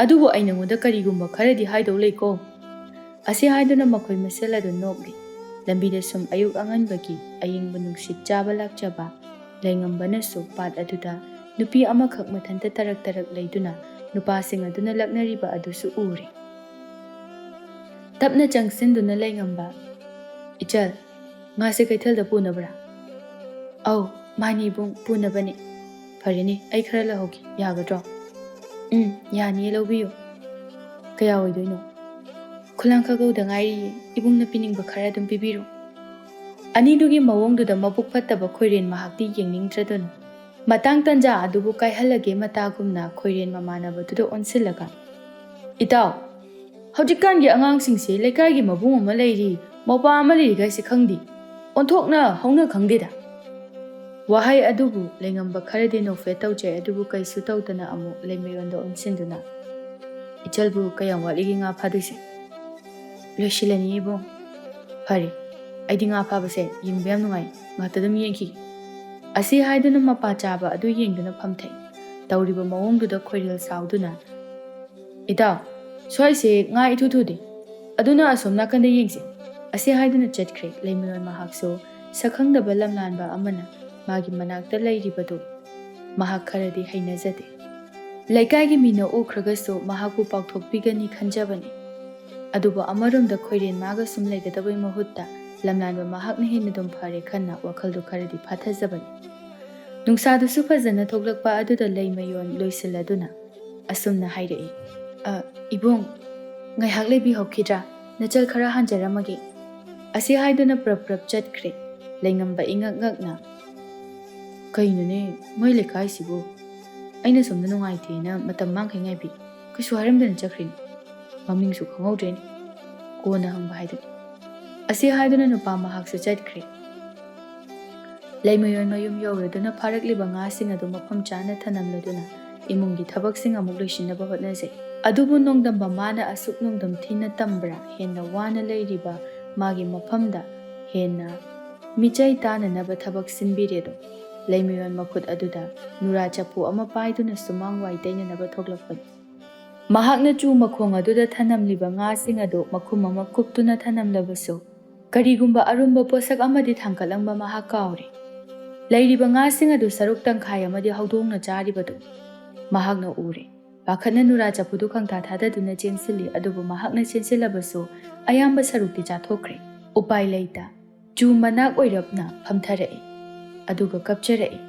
ꯑꯗꯨꯕꯨ ꯑꯩ ꯅꯉꯣꯟꯗ ꯀꯔꯤꯒꯨꯝꯕ ꯈꯔꯗꯤ ꯍꯥꯏꯗꯧ ꯂꯩꯀꯣ꯫" ꯑꯁꯤ ꯍꯥꯏꯗꯨꯅ ꯃꯈꯣꯏ ꯃꯁꯦꯜ ꯑꯗꯨ ꯅꯣꯛꯂꯤ꯫ ꯂꯝꯕꯤꯗ ꯁꯨꯝ ꯑꯌꯨꯛ ꯑꯉꯟꯕꯒꯤ ꯑꯌꯤꯡꯕ ꯅꯨꯡꯁꯤꯠ ꯆꯥꯕ ꯂꯥꯛꯆꯕ ꯂꯩꯉꯝꯕꯅꯁꯨ ꯄꯥꯠ ꯑꯗꯨꯗ ꯅꯨꯄꯤ ꯑꯃꯈꯛ ꯃꯊꯟꯇ ꯇꯔꯛ ꯇꯔꯛ ꯂꯩꯗꯨꯅ ꯅꯨꯄꯥꯁꯤꯡ ꯑꯗꯨꯅ ꯂꯛꯅꯔꯤꯕ ꯑꯗꯨꯁꯨ ꯎꯔꯦ꯫ ꯇꯞꯅ ꯆꯪꯁꯤꯟꯗꯨꯅ ꯂꯩꯉꯝꯕ, "ꯏꯆꯜ, ꯉꯥꯁꯦ ꯀꯩꯊꯦꯜꯗ ꯄꯨꯅꯕ꯭ꯔꯥ?" "ꯑꯧ, ꯃꯥꯅꯤ ꯏꯕꯨꯡ, ꯄꯨꯅꯕꯅꯤ꯫" "ꯐꯔꯦꯅꯦ, ꯑꯩ ꯈꯔ ꯂꯧꯍꯧꯒꯦ, ꯌꯥꯒꯗ꯭ꯔꯣ?" "ꯎꯝ, ꯌꯥꯅꯤꯌꯦ, ꯂꯧꯕꯤꯌꯨ꯫" "ꯀꯌꯥ ꯑꯣꯏꯗꯣꯏꯅꯣ?" "ꯈꯨꯂꯪ ꯈꯛ ꯍꯧꯗ ꯉꯥꯏꯔꯤꯌꯦ, ꯏꯕꯨꯡꯅ ꯄꯤꯅꯤꯡꯕ ꯈꯔ ꯑꯗꯨꯝ ꯄꯤꯕꯤꯔꯣ꯫" ꯑꯅꯤꯗꯨꯒꯤ ꯃꯑꯣꯡꯗꯨꯗ ꯃꯕꯨꯛ ꯐꯠꯇꯕ ꯈꯣꯏꯔꯦꯟ ꯃꯍꯥꯛꯇꯤ ꯌꯦꯡꯅꯤꯡꯗ꯭ꯔꯗꯨꯅ, ꯃꯇꯥꯡ ꯇꯟꯖꯥ ꯑꯗꯨꯕꯨ ꯀꯥꯏꯍꯜꯂꯒꯦ ꯃꯇꯥꯒꯨꯝꯅ ꯈꯣꯏꯔꯦꯟ ꯃꯃꯥꯟꯅꯕꯗꯨꯗ ꯑꯣꯟꯁꯤꯜꯂꯒ, "ꯏꯇꯥꯎ, ꯍꯧꯖꯤꯛꯀꯥꯟꯒꯤ ꯑꯉꯥꯡꯁꯤꯡꯁꯦ ꯂꯩꯀꯥꯏꯒꯤ ꯃꯕꯨꯡ ꯑꯃ ꯂꯩꯔꯤ, ꯃꯧꯄꯥ ꯑꯃ ꯂꯩꯔꯤ ꯍꯥꯏꯁꯦ ꯈꯪꯗꯦ, ꯑꯣꯟꯊꯣꯛꯅ ꯍꯧꯅ ꯈꯪꯗꯦꯗ꯫" ꯋꯥꯍꯩ ꯑꯗꯨꯕꯨ ꯂꯩꯉꯝꯕ ꯈꯔꯗꯤ ꯅꯣꯛꯐꯦꯠ ꯇꯧꯖꯩ, ꯑꯗꯨꯕꯨ ꯀꯩꯁꯨ ꯇꯧꯗꯅ ꯑꯃꯨꯛ ꯂꯩꯃꯌꯣꯟꯗ ꯑꯣꯟꯁꯤꯟꯗꯨꯅ, "ꯏꯆꯜꯕꯨ ꯀꯌꯥꯝ ꯋꯥꯠꯂꯤꯒꯦ ꯉꯥ ꯐꯥꯗꯣꯏꯁꯦ?" "ꯂꯣꯏꯁꯤꯜꯂꯅꯤ ꯏꯕꯨꯡ꯫" "ꯐꯔꯦ, ꯑꯩꯗꯤ ꯉꯥ ꯐꯥꯕꯁꯦ ꯌꯦꯡꯕ ꯌꯥꯝ ꯅꯨꯡꯉꯥꯏ, ꯉꯥꯛꯇ ꯑꯗꯨꯝ ꯌꯦꯡꯈꯤꯒꯦ꯫" ꯑꯁꯤ ꯍꯥꯏꯗꯨꯅ ꯃꯄꯥ ꯆꯥꯕ ꯑꯗꯨ ꯌꯦꯡꯗꯨꯅ ꯐꯝꯊꯩ꯫ ꯇꯧꯔꯤꯕ ꯃꯑꯣꯡꯗꯨꯗ ꯈꯣꯏꯔꯦꯜ ꯁꯥꯎꯗꯨꯅ, "ꯏꯇꯥꯎ, ꯁ꯭ꯋꯥꯏꯁꯦ ꯉꯥ ꯏꯊꯨ ꯊꯨꯗꯦ, ꯑꯗꯨꯅ ꯑꯁꯣꯝ ꯅꯥꯀꯟꯗ ꯌꯦꯡꯁꯤ꯫" ꯑꯁꯤ ꯍꯥꯏꯗꯨꯅ ꯆꯠꯈ꯭ꯔꯦ꯫ ꯂꯩꯃꯌꯣꯟ ꯃꯍꯥꯛꯁꯨ ꯁꯛꯈꯪꯗꯕ ꯂꯝꯂꯥꯟꯕ ꯑꯃꯅ ꯃꯥꯒꯤ ꯃꯅꯥꯛꯇ ꯂꯩꯔꯤꯕꯗꯨ ꯃꯍꯥꯛ ꯈꯔꯗꯤ ꯍꯩꯅꯖꯗꯦ꯫ ꯂꯩꯀꯥꯏꯒꯤ ꯃꯤꯅ ꯎꯈ꯭ꯔꯒꯁꯨ ꯃꯍꯥꯛꯄꯨ ꯄꯥꯎꯊꯣꯛꯄꯤꯒꯅꯤ ꯈꯟꯖꯕꯅꯤ꯫ ꯑꯗꯨꯕꯨ ꯑꯃꯔꯣꯝꯗ ꯈꯣꯏꯔꯦꯟ ꯃꯥꯒ ꯁꯨꯝ ꯂꯩꯒꯗꯕꯒꯤ ꯃꯍꯨꯠꯇ ꯂꯝꯂꯥꯟꯕ ꯃꯍꯥꯛꯅ ꯍꯦꯟꯅ ꯑꯗꯨꯝ ꯐꯔꯦ ꯈꯟꯅ ꯋꯥꯈꯜꯗꯨ ꯈꯔꯗꯤ ꯐꯥꯊꯖꯕꯅꯤ꯫ ꯅꯨꯡꯁꯥꯗꯨꯁꯨ ꯐꯖꯅ ꯊꯣꯛꯂꯛꯄ ꯑꯗꯨꯗ ꯂꯩꯃꯌꯣꯟ ꯂꯣꯏꯁꯤꯜꯂꯗꯨꯅ ꯑꯁꯨꯝꯅ ꯍꯥꯏꯔꯛꯏ, "ꯑ, ꯏꯕꯨꯡ, ꯉꯥꯏꯍꯥꯛ ꯂꯩꯕꯤꯍꯧꯈꯤꯗ꯭ꯔꯥ? ꯅꯆꯜ ꯈꯔ ꯍꯥꯟꯖꯔꯝꯃꯒꯦ꯫" ꯑꯁꯤ ꯍꯥꯏꯗꯨꯅ ꯄ꯭ꯔꯞ ꯄ꯭ꯔꯞ ꯆꯠꯈ꯭ꯔꯦ꯫ ꯂꯩꯉꯝꯕ ꯏꯉꯛ ꯉꯛꯅ, "ꯀꯩꯅꯣꯅꯦ, ꯃꯣꯏ ꯂꯩꯀꯥꯏꯁꯤꯕꯨ?" ꯑꯩꯅ ꯁꯣꯝꯗ ꯅꯨꯡꯉꯥꯏꯇꯦꯅ ꯃꯇꯝ ꯃꯥꯡꯈꯩ ꯉꯥꯏꯕꯤ꯫ ꯀꯩꯁꯨ ꯍꯥꯏꯔꯝꯗꯅ ꯆꯠꯈ꯭ꯔꯤꯅꯤ꯫ ꯃꯃꯤꯡꯁꯨ ꯈꯪꯍꯧꯗ꯭ꯔꯦꯅꯦ꯫ ꯀꯣꯟꯅ ꯍꯪꯕ ꯍꯥꯏꯗꯨꯅꯤ꯫ ꯑꯁꯤ ꯍꯥꯏꯗꯨꯅ ꯅꯨꯄꯥ ꯃꯍꯥꯛꯁꯨ ꯆꯠꯈ꯭ꯔꯦ꯫ ꯂꯩꯃꯌꯣꯟ ꯃꯌꯨꯝ ꯌꯧꯔꯗꯨꯅ ꯐꯥꯔꯛꯂꯤꯕ ꯉꯥꯁꯤꯡ ꯑꯗꯨ ꯃꯐꯝ ꯆꯥꯅ ꯊꯅꯝꯂꯗꯨꯅ ꯏꯃꯨꯡꯒꯤ ꯊꯕꯛꯁꯤꯡ ꯑꯃꯨꯛ ꯂꯣꯏꯁꯤꯟꯅꯕ ꯍꯣꯠꯅꯖꯩ꯫ ꯑꯗꯨꯕꯨ ꯅꯣꯡꯗꯝꯕ ꯃꯥꯅ ꯑꯁꯨꯛ ꯅꯣꯡꯗꯝ ꯊꯤꯅ ꯇꯝꯕ꯭ꯔꯥ ꯍꯦꯟꯅ ꯋꯥꯅ ꯂꯩꯔꯤꯕ ꯃꯥꯒꯤ ꯃꯐꯝꯗ ꯍꯦꯟꯅ ꯃꯤꯆꯩ ꯇꯥꯅꯅꯕ ꯊꯕꯛ ꯁꯤꯟꯕꯤꯔꯦꯗꯣ꯫ ꯂꯩꯃꯌꯣꯟ ꯃꯈꯨꯠ ꯑꯗꯨꯗ ꯅꯨꯔꯥ ꯆꯐꯨ ꯑꯃ ꯄꯥꯏꯗꯨꯅ ꯁꯨꯃꯥꯡ ꯋꯥꯏ ꯇꯩꯅꯅꯕ ꯊꯣꯛꯂꯛꯄꯅꯤ꯫ ꯃꯍꯥꯛꯅ ꯆꯨ ꯃꯈꯣꯡ ꯑꯗꯨꯗ ꯊꯅꯝꯂꯤꯕ ꯉꯥꯁꯤꯡ ꯑꯗꯨ ꯃꯈꯨꯝ ꯑꯃ ꯀꯨꯞꯇꯨꯅ ꯊꯅꯝꯂꯕꯁꯨ, ꯀꯔꯤꯒꯨꯝꯕ ꯑꯔꯨꯝꯕ ꯄꯣꯠꯁꯛ ꯑꯃꯗꯤ ꯊꯥꯡꯀꯠꯂꯝꯕ ꯃꯍꯥꯛ ꯀꯥꯎꯔꯦ꯫ ꯂꯩꯔꯤꯕ ꯉꯥꯁꯤꯡ ꯑꯗꯨ ꯁꯔꯨꯛ ꯇꯪꯈꯥꯏ ꯑꯃꯗꯤ ꯍꯧꯗꯣꯡꯅ ꯆꯥꯔꯤꯕꯗꯨ ꯃꯍꯥꯛꯅ ꯎꯔꯦ꯫ ꯄꯥꯈꯠꯅ ꯅꯨꯔꯥ ꯆꯐꯨꯗꯨ ꯈꯪꯊꯥ ꯊꯥꯗꯗꯨꯅ ꯆꯦꯟꯁꯤꯜꯂꯤ, ꯑꯗꯨꯕꯨ ꯃꯍꯥꯛꯅ ꯆꯦꯟꯁꯤꯜꯂꯕꯁꯨ ꯑꯌꯥꯝꯕ ꯁꯔꯨꯛꯇꯤ ꯆꯥꯊꯣꯛꯈ꯭ꯔꯦ꯫ ꯎꯄꯥꯏ ꯂꯩꯇ ꯆꯨ ꯃꯅꯥꯛ ꯑꯣꯏꯔꯞꯅ ꯐꯝꯊꯔꯛꯏ, ꯑꯗꯨꯒ ꯀꯞꯆꯔꯛꯏ꯫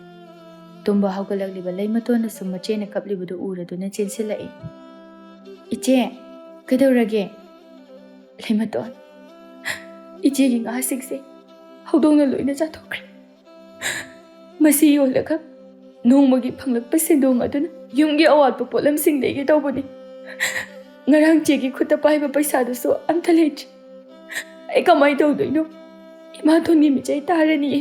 ꯇꯨꯝꯕ ꯍꯧꯒꯠꯂꯛꯂꯤꯕ ꯂꯩꯃꯇꯣꯟꯅꯁꯨ ꯃꯆꯦꯅ ꯀꯞꯂꯤꯕꯗꯨ ꯎꯔꯗꯨꯅ ꯆꯦꯟꯁꯤꯜꯂꯛꯏ꯫ "ꯏꯆꯦ, ꯀꯩꯗꯧꯔꯒꯦ?" "ꯂꯩꯃꯇꯣꯟ, ꯏꯆꯦꯒꯤ ꯉꯥꯁꯤꯡꯁꯦ ꯍꯧꯗꯣꯡꯅ ꯂꯣꯏꯅ ꯆꯥꯊꯣꯛꯈ꯭ꯔꯦ꯫ ꯃꯁꯤ ꯌꯣꯜꯂꯒ ꯅꯣꯡꯃꯒꯤ ꯐꯪꯂꯛꯄ ꯁꯦꯟꯗꯣꯡ ꯑꯗꯨꯅ ꯌꯨꯝꯒꯤ ꯑꯋꯥꯠꯄ ꯄꯣꯠꯂꯝꯁꯤꯡ ꯂꯩꯒꯦ ꯇꯧꯕꯅꯤ꯫ ꯉꯔꯥꯡ ꯆꯦꯒꯤ ꯈꯨꯠꯇ ꯄꯥꯏꯕ ꯄꯩꯁꯥꯗꯨꯁꯨ ꯑꯝꯇ ꯂꯩꯇ꯭ꯔꯦ꯫ ꯑꯩ ꯀꯃꯥꯏꯅ ꯇꯧꯗꯣꯏꯅꯣ? ꯏꯃꯥꯇꯣꯟꯒꯤ ꯃꯤꯆꯩ ꯇꯥꯔꯅꯤꯌꯦ꯫"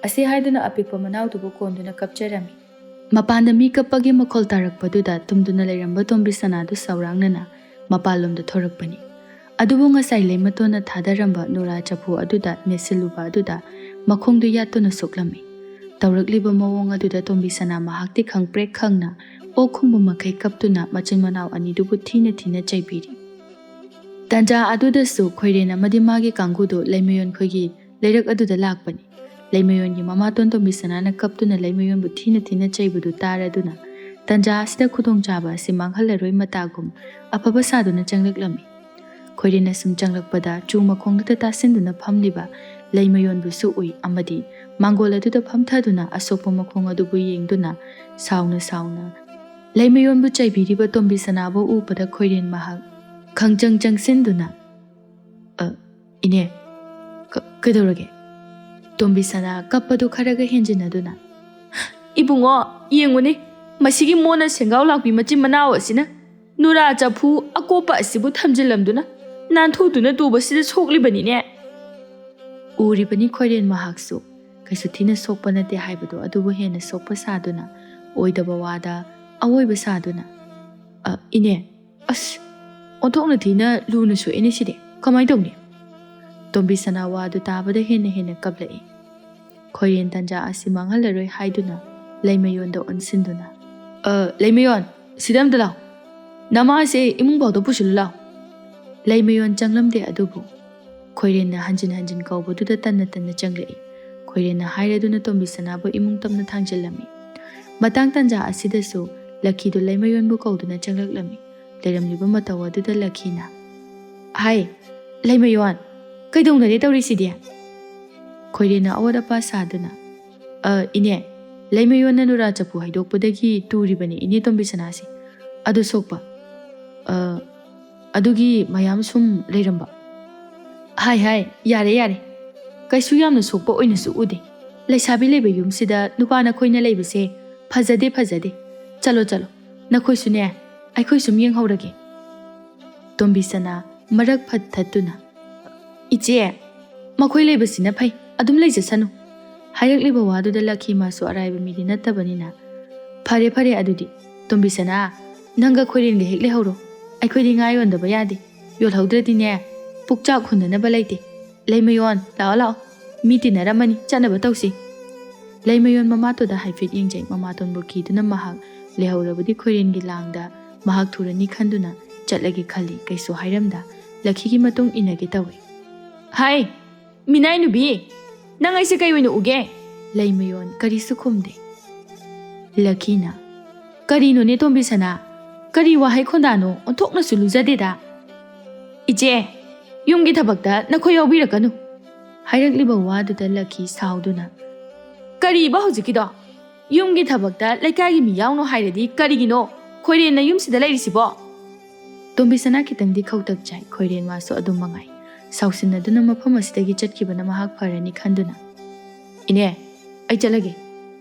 ꯑꯁꯤ ꯍꯥꯏꯗꯨꯅ ꯑꯄꯤꯛꯄ ꯃꯅꯥꯎꯗꯨꯕꯨ ꯀꯣꯟꯗꯨꯅ ꯀꯞꯆꯔꯝꯃꯤ꯫ ꯃꯄꯥꯟꯗ ꯃꯤ ꯀꯞꯄꯒꯤ ꯃꯈꯣꯜ ꯇꯥꯔꯛꯄꯗꯨꯗ ꯇꯨꯝꯗꯨꯅ ꯂꯩꯔꯝꯕ ꯇꯣꯝꯕꯤ ꯁꯅꯥꯗꯨ ꯁꯥꯎꯔꯥꯡꯅꯅ ꯃꯄꯥꯟꯂꯣꯝꯗ ꯊꯣꯔꯛꯄꯅꯤ꯫ ꯑꯗꯨꯕꯨ ꯉꯁꯥꯏ ꯂꯩꯃꯇꯣꯟꯅ ꯊꯥꯗꯔꯝꯕ ꯅꯨꯔꯥ ꯆꯐꯨ ꯑꯗꯨꯗ ꯅꯦꯠꯁꯤꯜꯂꯨꯕ ꯑꯗꯨꯗ ꯃꯈꯣꯡꯗꯨ ꯌꯥꯠꯇꯨꯅ ꯁꯣꯛꯂꯝꯃꯤ꯫ ꯇꯧꯔꯛꯂꯤꯕ ꯃꯑꯣꯡ ꯑꯗꯨꯗ ꯇꯣꯝꯕꯤ ꯁꯅꯥ ꯃꯍꯥꯛꯇꯤ ꯈꯪꯄ꯭ꯔꯦꯛ ꯈꯪꯅ ꯑꯣꯛ ꯈꯨꯝꯕ ꯃꯈꯩ ꯀꯞꯇꯨꯅ ꯃꯆꯤꯟ ꯃꯅꯥꯎ ꯑꯅꯤꯗꯨꯕꯨ ꯊꯤꯅ ꯊꯤꯅ ꯆꯩꯕꯤꯔꯤ꯫ ꯇꯥꯟꯖꯥ ꯑꯗꯨꯗꯁꯨ ꯈꯣꯏꯔꯦꯟ ꯑꯃꯗꯤ ꯃꯥꯒꯤ ꯀꯥꯡꯕꯨꯗꯨ ꯂꯩꯃꯌꯣꯟ ꯈꯣꯏꯒꯤ ꯂꯩꯔꯛ ꯑꯗꯨꯗ ꯂꯥꯛꯄꯅꯤ꯫ ꯂꯩꯃꯌꯣꯟꯒꯤ ꯃꯃꯥꯇꯣꯟ ꯇꯣꯝꯕꯤ ꯁꯅꯥꯅ ꯀꯞꯇꯨꯅ ꯂꯩꯃꯌꯣꯟꯕꯨ ꯊꯤꯅ ꯊꯤꯅ ꯆꯩꯕꯗꯨ ꯇꯥꯔꯗꯨꯅ ꯇꯥꯟꯖꯥ ꯑꯁꯤꯗ ꯈꯨꯗꯣꯡꯆꯥꯕ ꯑꯁꯤ ꯃꯥꯡꯍꯜꯂꯔꯣꯏ ꯃꯇꯥꯒꯨꯝ ꯑꯐꯕ ꯁꯥꯗꯨꯅ ꯆꯪꯂꯛꯂꯝꯃꯤ꯫ ꯈꯣꯏꯔꯦꯟꯅ ꯁꯨꯝ ꯆꯪꯂꯛꯄꯗ ꯆꯨ ꯃꯈꯣꯡꯗꯨꯗ ꯇꯥꯁꯤꯟꯗꯨꯅ ꯐꯝꯂꯤꯕ ꯂꯩꯃꯌꯣꯟꯕꯨꯁꯨ ꯎꯏ ꯑꯃꯗꯤ ꯃꯥꯡꯒꯣꯜ ꯑꯗꯨꯗ ꯐꯝꯊꯗꯨꯅ ꯑꯁꯣꯛꯄ ꯃꯈꯣꯡ ꯑꯗꯨꯕꯨ ꯌꯦꯡꯗꯨꯅ ꯁꯥꯎꯅ ꯁꯥꯎꯅ ꯂꯩꯃꯌꯣꯟꯕꯨ ꯆꯩꯕꯤꯔꯤꯕ ꯇꯣꯝꯕꯤ ꯁꯅꯥꯕꯨ ꯎꯕꯗ ꯈꯣꯏꯔꯦꯟ ꯃꯍꯥꯛ ꯈꯪꯆꯪ ꯆꯪꯁꯤꯟꯗꯨꯅ, "ꯑ, ꯏꯅꯦ, ꯀ-, ꯀꯩꯗꯧꯔꯒꯦ?" ꯇꯣꯝꯕꯤ ꯁꯅꯥ ꯀꯞꯄꯗꯨ ꯈꯔꯒ ꯍꯦꯟꯖꯤꯟꯅꯗꯨꯅ, "ꯏꯕꯨꯡꯉꯣ, ꯌꯦꯡꯉꯨꯅꯦ, ꯃꯁꯤꯒꯤ ꯃꯣꯟꯅ ꯁꯦꯡꯒꯥꯎ ꯂꯥꯛꯄꯤ ꯃꯆꯤꯟ ꯃꯅꯥꯎ ꯑꯁꯤꯅ ꯅꯨꯔꯥ ꯆꯐꯨ ꯑꯀꯣꯞꯄ ꯑꯁꯤꯕꯨ ꯊꯝꯖꯤꯜꯂꯝꯗꯨꯅ ꯅꯥꯟꯊꯣꯛꯇꯨꯅ ꯇꯨꯕꯁꯤꯗ ꯁꯣꯛꯂꯤꯕꯅꯤꯅꯦ꯫ ꯎꯔꯤꯕꯅꯤ ꯈꯣꯏꯔꯦꯟ ꯃꯍꯥꯛꯁꯨ ꯀꯩꯁꯨ ꯊꯤꯅ ꯁꯣꯛꯄ ꯅꯠꯇꯦ ꯍꯥꯏꯕꯗꯣ ꯑꯗꯨꯕꯨ ꯍꯦꯟꯅ ꯁꯣꯛꯄ ꯁꯥꯗꯨꯅ, ꯑꯣꯏꯗꯕ ꯋꯥꯗ ꯑꯑꯣꯏꯕ ꯁꯥꯗꯨꯅ, "ꯑ, ꯏꯅꯦ, ꯑꯁ, ꯑꯣꯟꯊꯣꯛꯅ ꯊꯤꯅ ꯂꯨꯅ ꯁꯣꯛꯑꯦꯅꯦ ꯁꯤꯗꯤ꯫ ꯀꯃꯥꯏ ꯇꯧꯅꯤ?" ꯇꯣꯝꯕꯤ ꯁꯅꯥ ꯋꯥꯗꯨ ꯇꯥꯕꯗ ꯍꯦꯟꯅ ꯍꯦꯟꯅ ꯀꯞꯂꯛꯏ꯫ ꯈꯣꯏꯔꯦꯟ ꯇꯟꯖꯥ ꯑꯁꯤ ꯃꯥꯡꯍꯜꯂꯔꯣꯏ ꯍꯥꯏꯗꯨꯅ ꯂꯩꯃꯌꯣꯟꯗ ꯑꯣꯟꯁꯤꯟꯗꯨꯅ, "ꯑ, ꯂꯩꯃꯌꯣꯟ, ꯁꯤꯗ ꯑꯝꯇ ꯂꯥꯎ꯫ ꯅꯃꯥꯁꯦ ꯏꯃꯨꯡ ꯐꯥꯎꯗ ꯄꯨꯁꯤꯜꯂꯨ ꯂꯥꯎ꯫" ꯂꯩꯃꯌꯣꯟ ꯆꯪꯂꯝꯗꯦ ꯑꯗꯨꯕꯨ ꯈꯣꯏꯔꯦꯟꯅ ꯍꯟꯖꯤꯟ ꯍꯟꯖꯤꯟ ꯀꯧꯕꯗꯨꯗ ꯇꯟꯅ ꯇꯟꯅ ꯆꯪꯂꯛꯏ꯫ ꯈꯣꯏꯔꯦꯟꯅ ꯍꯥꯏꯔꯗꯨꯅ ꯇꯣꯝꯕꯤ ꯁꯅꯥꯕꯨ ꯏꯃꯨꯡ ꯇꯝꯅ ꯊꯥꯡꯖꯤꯜꯂꯝꯃꯤ꯫ ꯃꯇꯥꯡ ꯇꯟꯖꯥ ꯑꯁꯤꯗꯁꯨ ꯂꯛꯈꯤꯗꯨ ꯂꯩꯃꯌꯣꯟꯕꯨ ꯀꯧꯗꯨꯅ ꯆꯪꯂꯛꯂꯝꯃꯤ꯫ ꯂꯩꯔꯝꯂꯤꯕ ꯃꯇꯧ ꯑꯗꯨꯗ ꯂꯛꯈꯤꯅ, "ꯍꯥꯏ, ꯂꯩꯃꯌꯣꯟ, ꯀꯩꯗꯧꯅꯔꯦ ꯇꯧꯔꯤꯁꯤꯗꯤ?" ꯈꯣꯏꯔꯦꯟꯅ ꯑꯋꯥꯠ ꯑꯄꯥ ꯁꯥꯗꯨꯅ, "ꯑ, ꯏꯅꯦ, ꯂꯩꯃꯌꯣꯟꯅ ꯅꯨꯔꯥ ꯆꯐꯨ ꯍꯩꯗꯣꯛꯄꯗꯒꯤ ꯇꯨꯔꯤꯕꯅꯤ ꯏꯅꯦ ꯇꯣꯝꯕꯤ ꯁꯅꯥꯁꯤ꯫ ꯑꯗꯨ ꯁꯣꯛꯄ, ꯑ, ꯑꯗꯨꯒꯤ ꯃꯌꯥꯝ ꯁꯨꯝ ꯂꯩꯔꯝꯕ꯫" "ꯍꯥꯏ, ꯍꯥꯏ, ꯌꯥꯔꯦ, ꯌꯥꯔꯦ꯫ ꯀꯩꯁꯨ ꯌꯥꯝꯅ ꯁꯣꯛꯄ ꯑꯣꯏꯅꯁꯨ ꯎꯗꯦ꯫ ꯂꯩꯁꯥꯕꯤ ꯂꯩꯕ ꯌꯨꯝꯁꯤꯗ ꯅꯨꯄꯥ ꯅꯈꯣꯏꯅ ꯂꯩꯕꯁꯦ ꯐꯖꯗꯦ, ꯐꯖꯗꯦ꯫ ꯆꯠꯂꯣ, ꯆꯠꯂꯣ꯫ ꯅꯈꯣꯏꯁꯨꯅꯦ, ꯑꯩꯈꯣꯏ ꯁꯨꯝ ꯌꯦꯡꯍꯧꯔꯒꯦ꯫" ꯇꯣꯝꯕꯤ ꯁꯅꯥ ꯃꯔꯛ ꯐꯠ ꯊꯠꯇꯨꯅ, "ꯏꯆꯦ, ꯃꯈꯣꯏ ꯂꯩꯕꯁꯤꯅ ꯐꯩ, ꯑꯗꯨꯝ ꯂꯩꯖꯁꯅꯨ꯫" ꯍꯥꯏꯔꯛꯂꯤꯕ ꯋꯥꯗꯨꯗ ꯂꯛꯈꯤ ꯃꯥꯁꯨ ꯑꯔꯥꯏꯕ ꯃꯤꯗꯤ ꯅꯠꯇꯕꯅꯤꯅ, "ꯐꯔꯦ, ꯐꯔꯦ, ꯑꯗꯨꯗꯤ ꯇꯣꯝꯕꯤ ꯁꯅꯥ, ꯅꯪꯒ ꯈꯣꯏꯔꯦꯟꯒ ꯍꯦꯛ ꯂꯩꯍꯧꯔꯣ꯫ ꯑꯩꯈꯣꯏꯗꯤ ꯉꯥ ꯌꯣꯟꯗꯕ ꯌꯥꯗꯦ꯫ ꯌꯣꯜꯍꯧꯗ꯭ꯔꯗꯤꯅꯦ, ꯄꯨꯛꯆꯥꯛ ꯍꯨꯟꯅꯅꯕ ꯂꯩꯇꯦ꯫ ꯂꯩꯃꯌꯣꯟ, ꯂꯥꯛꯑꯣ, ꯂꯥꯛꯑꯣ꯫ ꯃꯤ ꯇꯤꯟꯅꯔꯝꯃꯅꯤ, ꯆꯠꯅꯕ ꯇꯧꯁꯤ꯫" ꯂꯩꯃꯌꯣꯟ ꯃꯃꯥꯇꯣꯟꯗ ꯍꯥꯏꯐꯦꯠ ꯌꯦꯡꯖꯩ꯫ ꯃꯃꯥꯇꯣꯟꯕꯨ ꯀꯤꯗꯨꯅ ꯃꯍꯥꯛ ꯂꯩꯍꯧꯔꯕꯗꯤ ꯈꯣꯏꯔꯦꯟꯒꯤ ꯂꯥꯡꯗ ꯃꯍꯥꯛ ꯊꯨꯔꯅꯤ ꯈꯟꯗꯨꯅ ꯆꯠꯂꯒꯦ ꯈꯜꯂꯤ꯫ ꯀꯩꯁꯨ ꯍꯥꯏꯔꯝꯗ ꯂꯛꯈꯤꯒꯤ ꯃꯇꯨꯡ ꯏꯟꯅꯒꯦ ꯇꯧꯏ꯫ "ꯍꯥꯏ, ꯃꯤꯅꯥꯏ ꯅꯨꯕꯤ, ꯅꯪ ꯑꯩꯁꯦ ꯀꯩ ꯑꯣꯏꯅ ꯎꯒꯦ?" ꯂꯩꯃꯌꯣꯟ ꯀꯔꯤꯁꯨ ꯈꯨꯝꯗꯦ꯫ ꯂꯛꯈꯤꯅ, "ꯀꯔꯤꯅꯣꯅꯦ ꯇꯣꯝꯕꯤ ꯁꯅꯥ? ꯀꯔꯤ ꯋꯥꯍꯩ ꯈꯣꯟꯗꯥꯅꯣ? ꯑꯣꯟꯊꯣꯛꯅꯁꯨ ꯂꯨꯖꯗꯦꯗ꯫" "ꯏꯆꯦ, ꯌꯨꯝꯒꯤ ꯊꯕꯛꯇ ꯅꯈꯣꯏ ꯌꯥꯎꯕꯤꯔꯛꯀꯅꯨ꯫" ꯍꯥꯏꯔꯛꯂꯤꯕ ꯋꯥꯗꯨꯗ ꯂꯛꯈꯤ ꯁꯥꯎꯗꯨꯅ, "ꯀꯔꯤꯕ ꯍꯧꯖꯤꯛꯀꯤꯗꯣ? ꯌꯨꯝꯒꯤ ꯊꯕꯛꯇ ꯂꯩꯀꯥꯏꯒꯤ ꯃꯤ ꯌꯥꯎꯅꯨ ꯍꯥꯏꯔꯗꯤ ꯀꯔꯤꯒꯤꯅꯣ ꯈꯣꯏꯔꯦꯟꯅ ꯌꯨꯝꯁꯤꯗ ꯂꯩꯔꯤꯁꯤꯕꯣ?" ꯇꯣꯝꯕꯤ ꯁꯅꯥ ꯈꯤꯇꯪꯗꯤ ꯈꯧꯇꯛ ꯆꯥꯏ꯫ ꯈꯣꯏꯔꯦꯟ ꯃꯥꯁꯨ ꯑꯗꯨꯝ ꯃꯉꯥꯏ꯫ ꯁꯥꯎꯁꯤꯟꯅꯗꯨꯅ ꯃꯐꯝ ꯑꯁꯤꯗꯒꯤ ꯆꯠꯈꯤꯕꯅ ꯃꯍꯥꯛ ꯐꯔꯅꯤ ꯈꯟꯗꯨꯅ, "ꯏꯅꯦ, ꯑꯩ ꯆꯠꯂꯒꯦ꯫"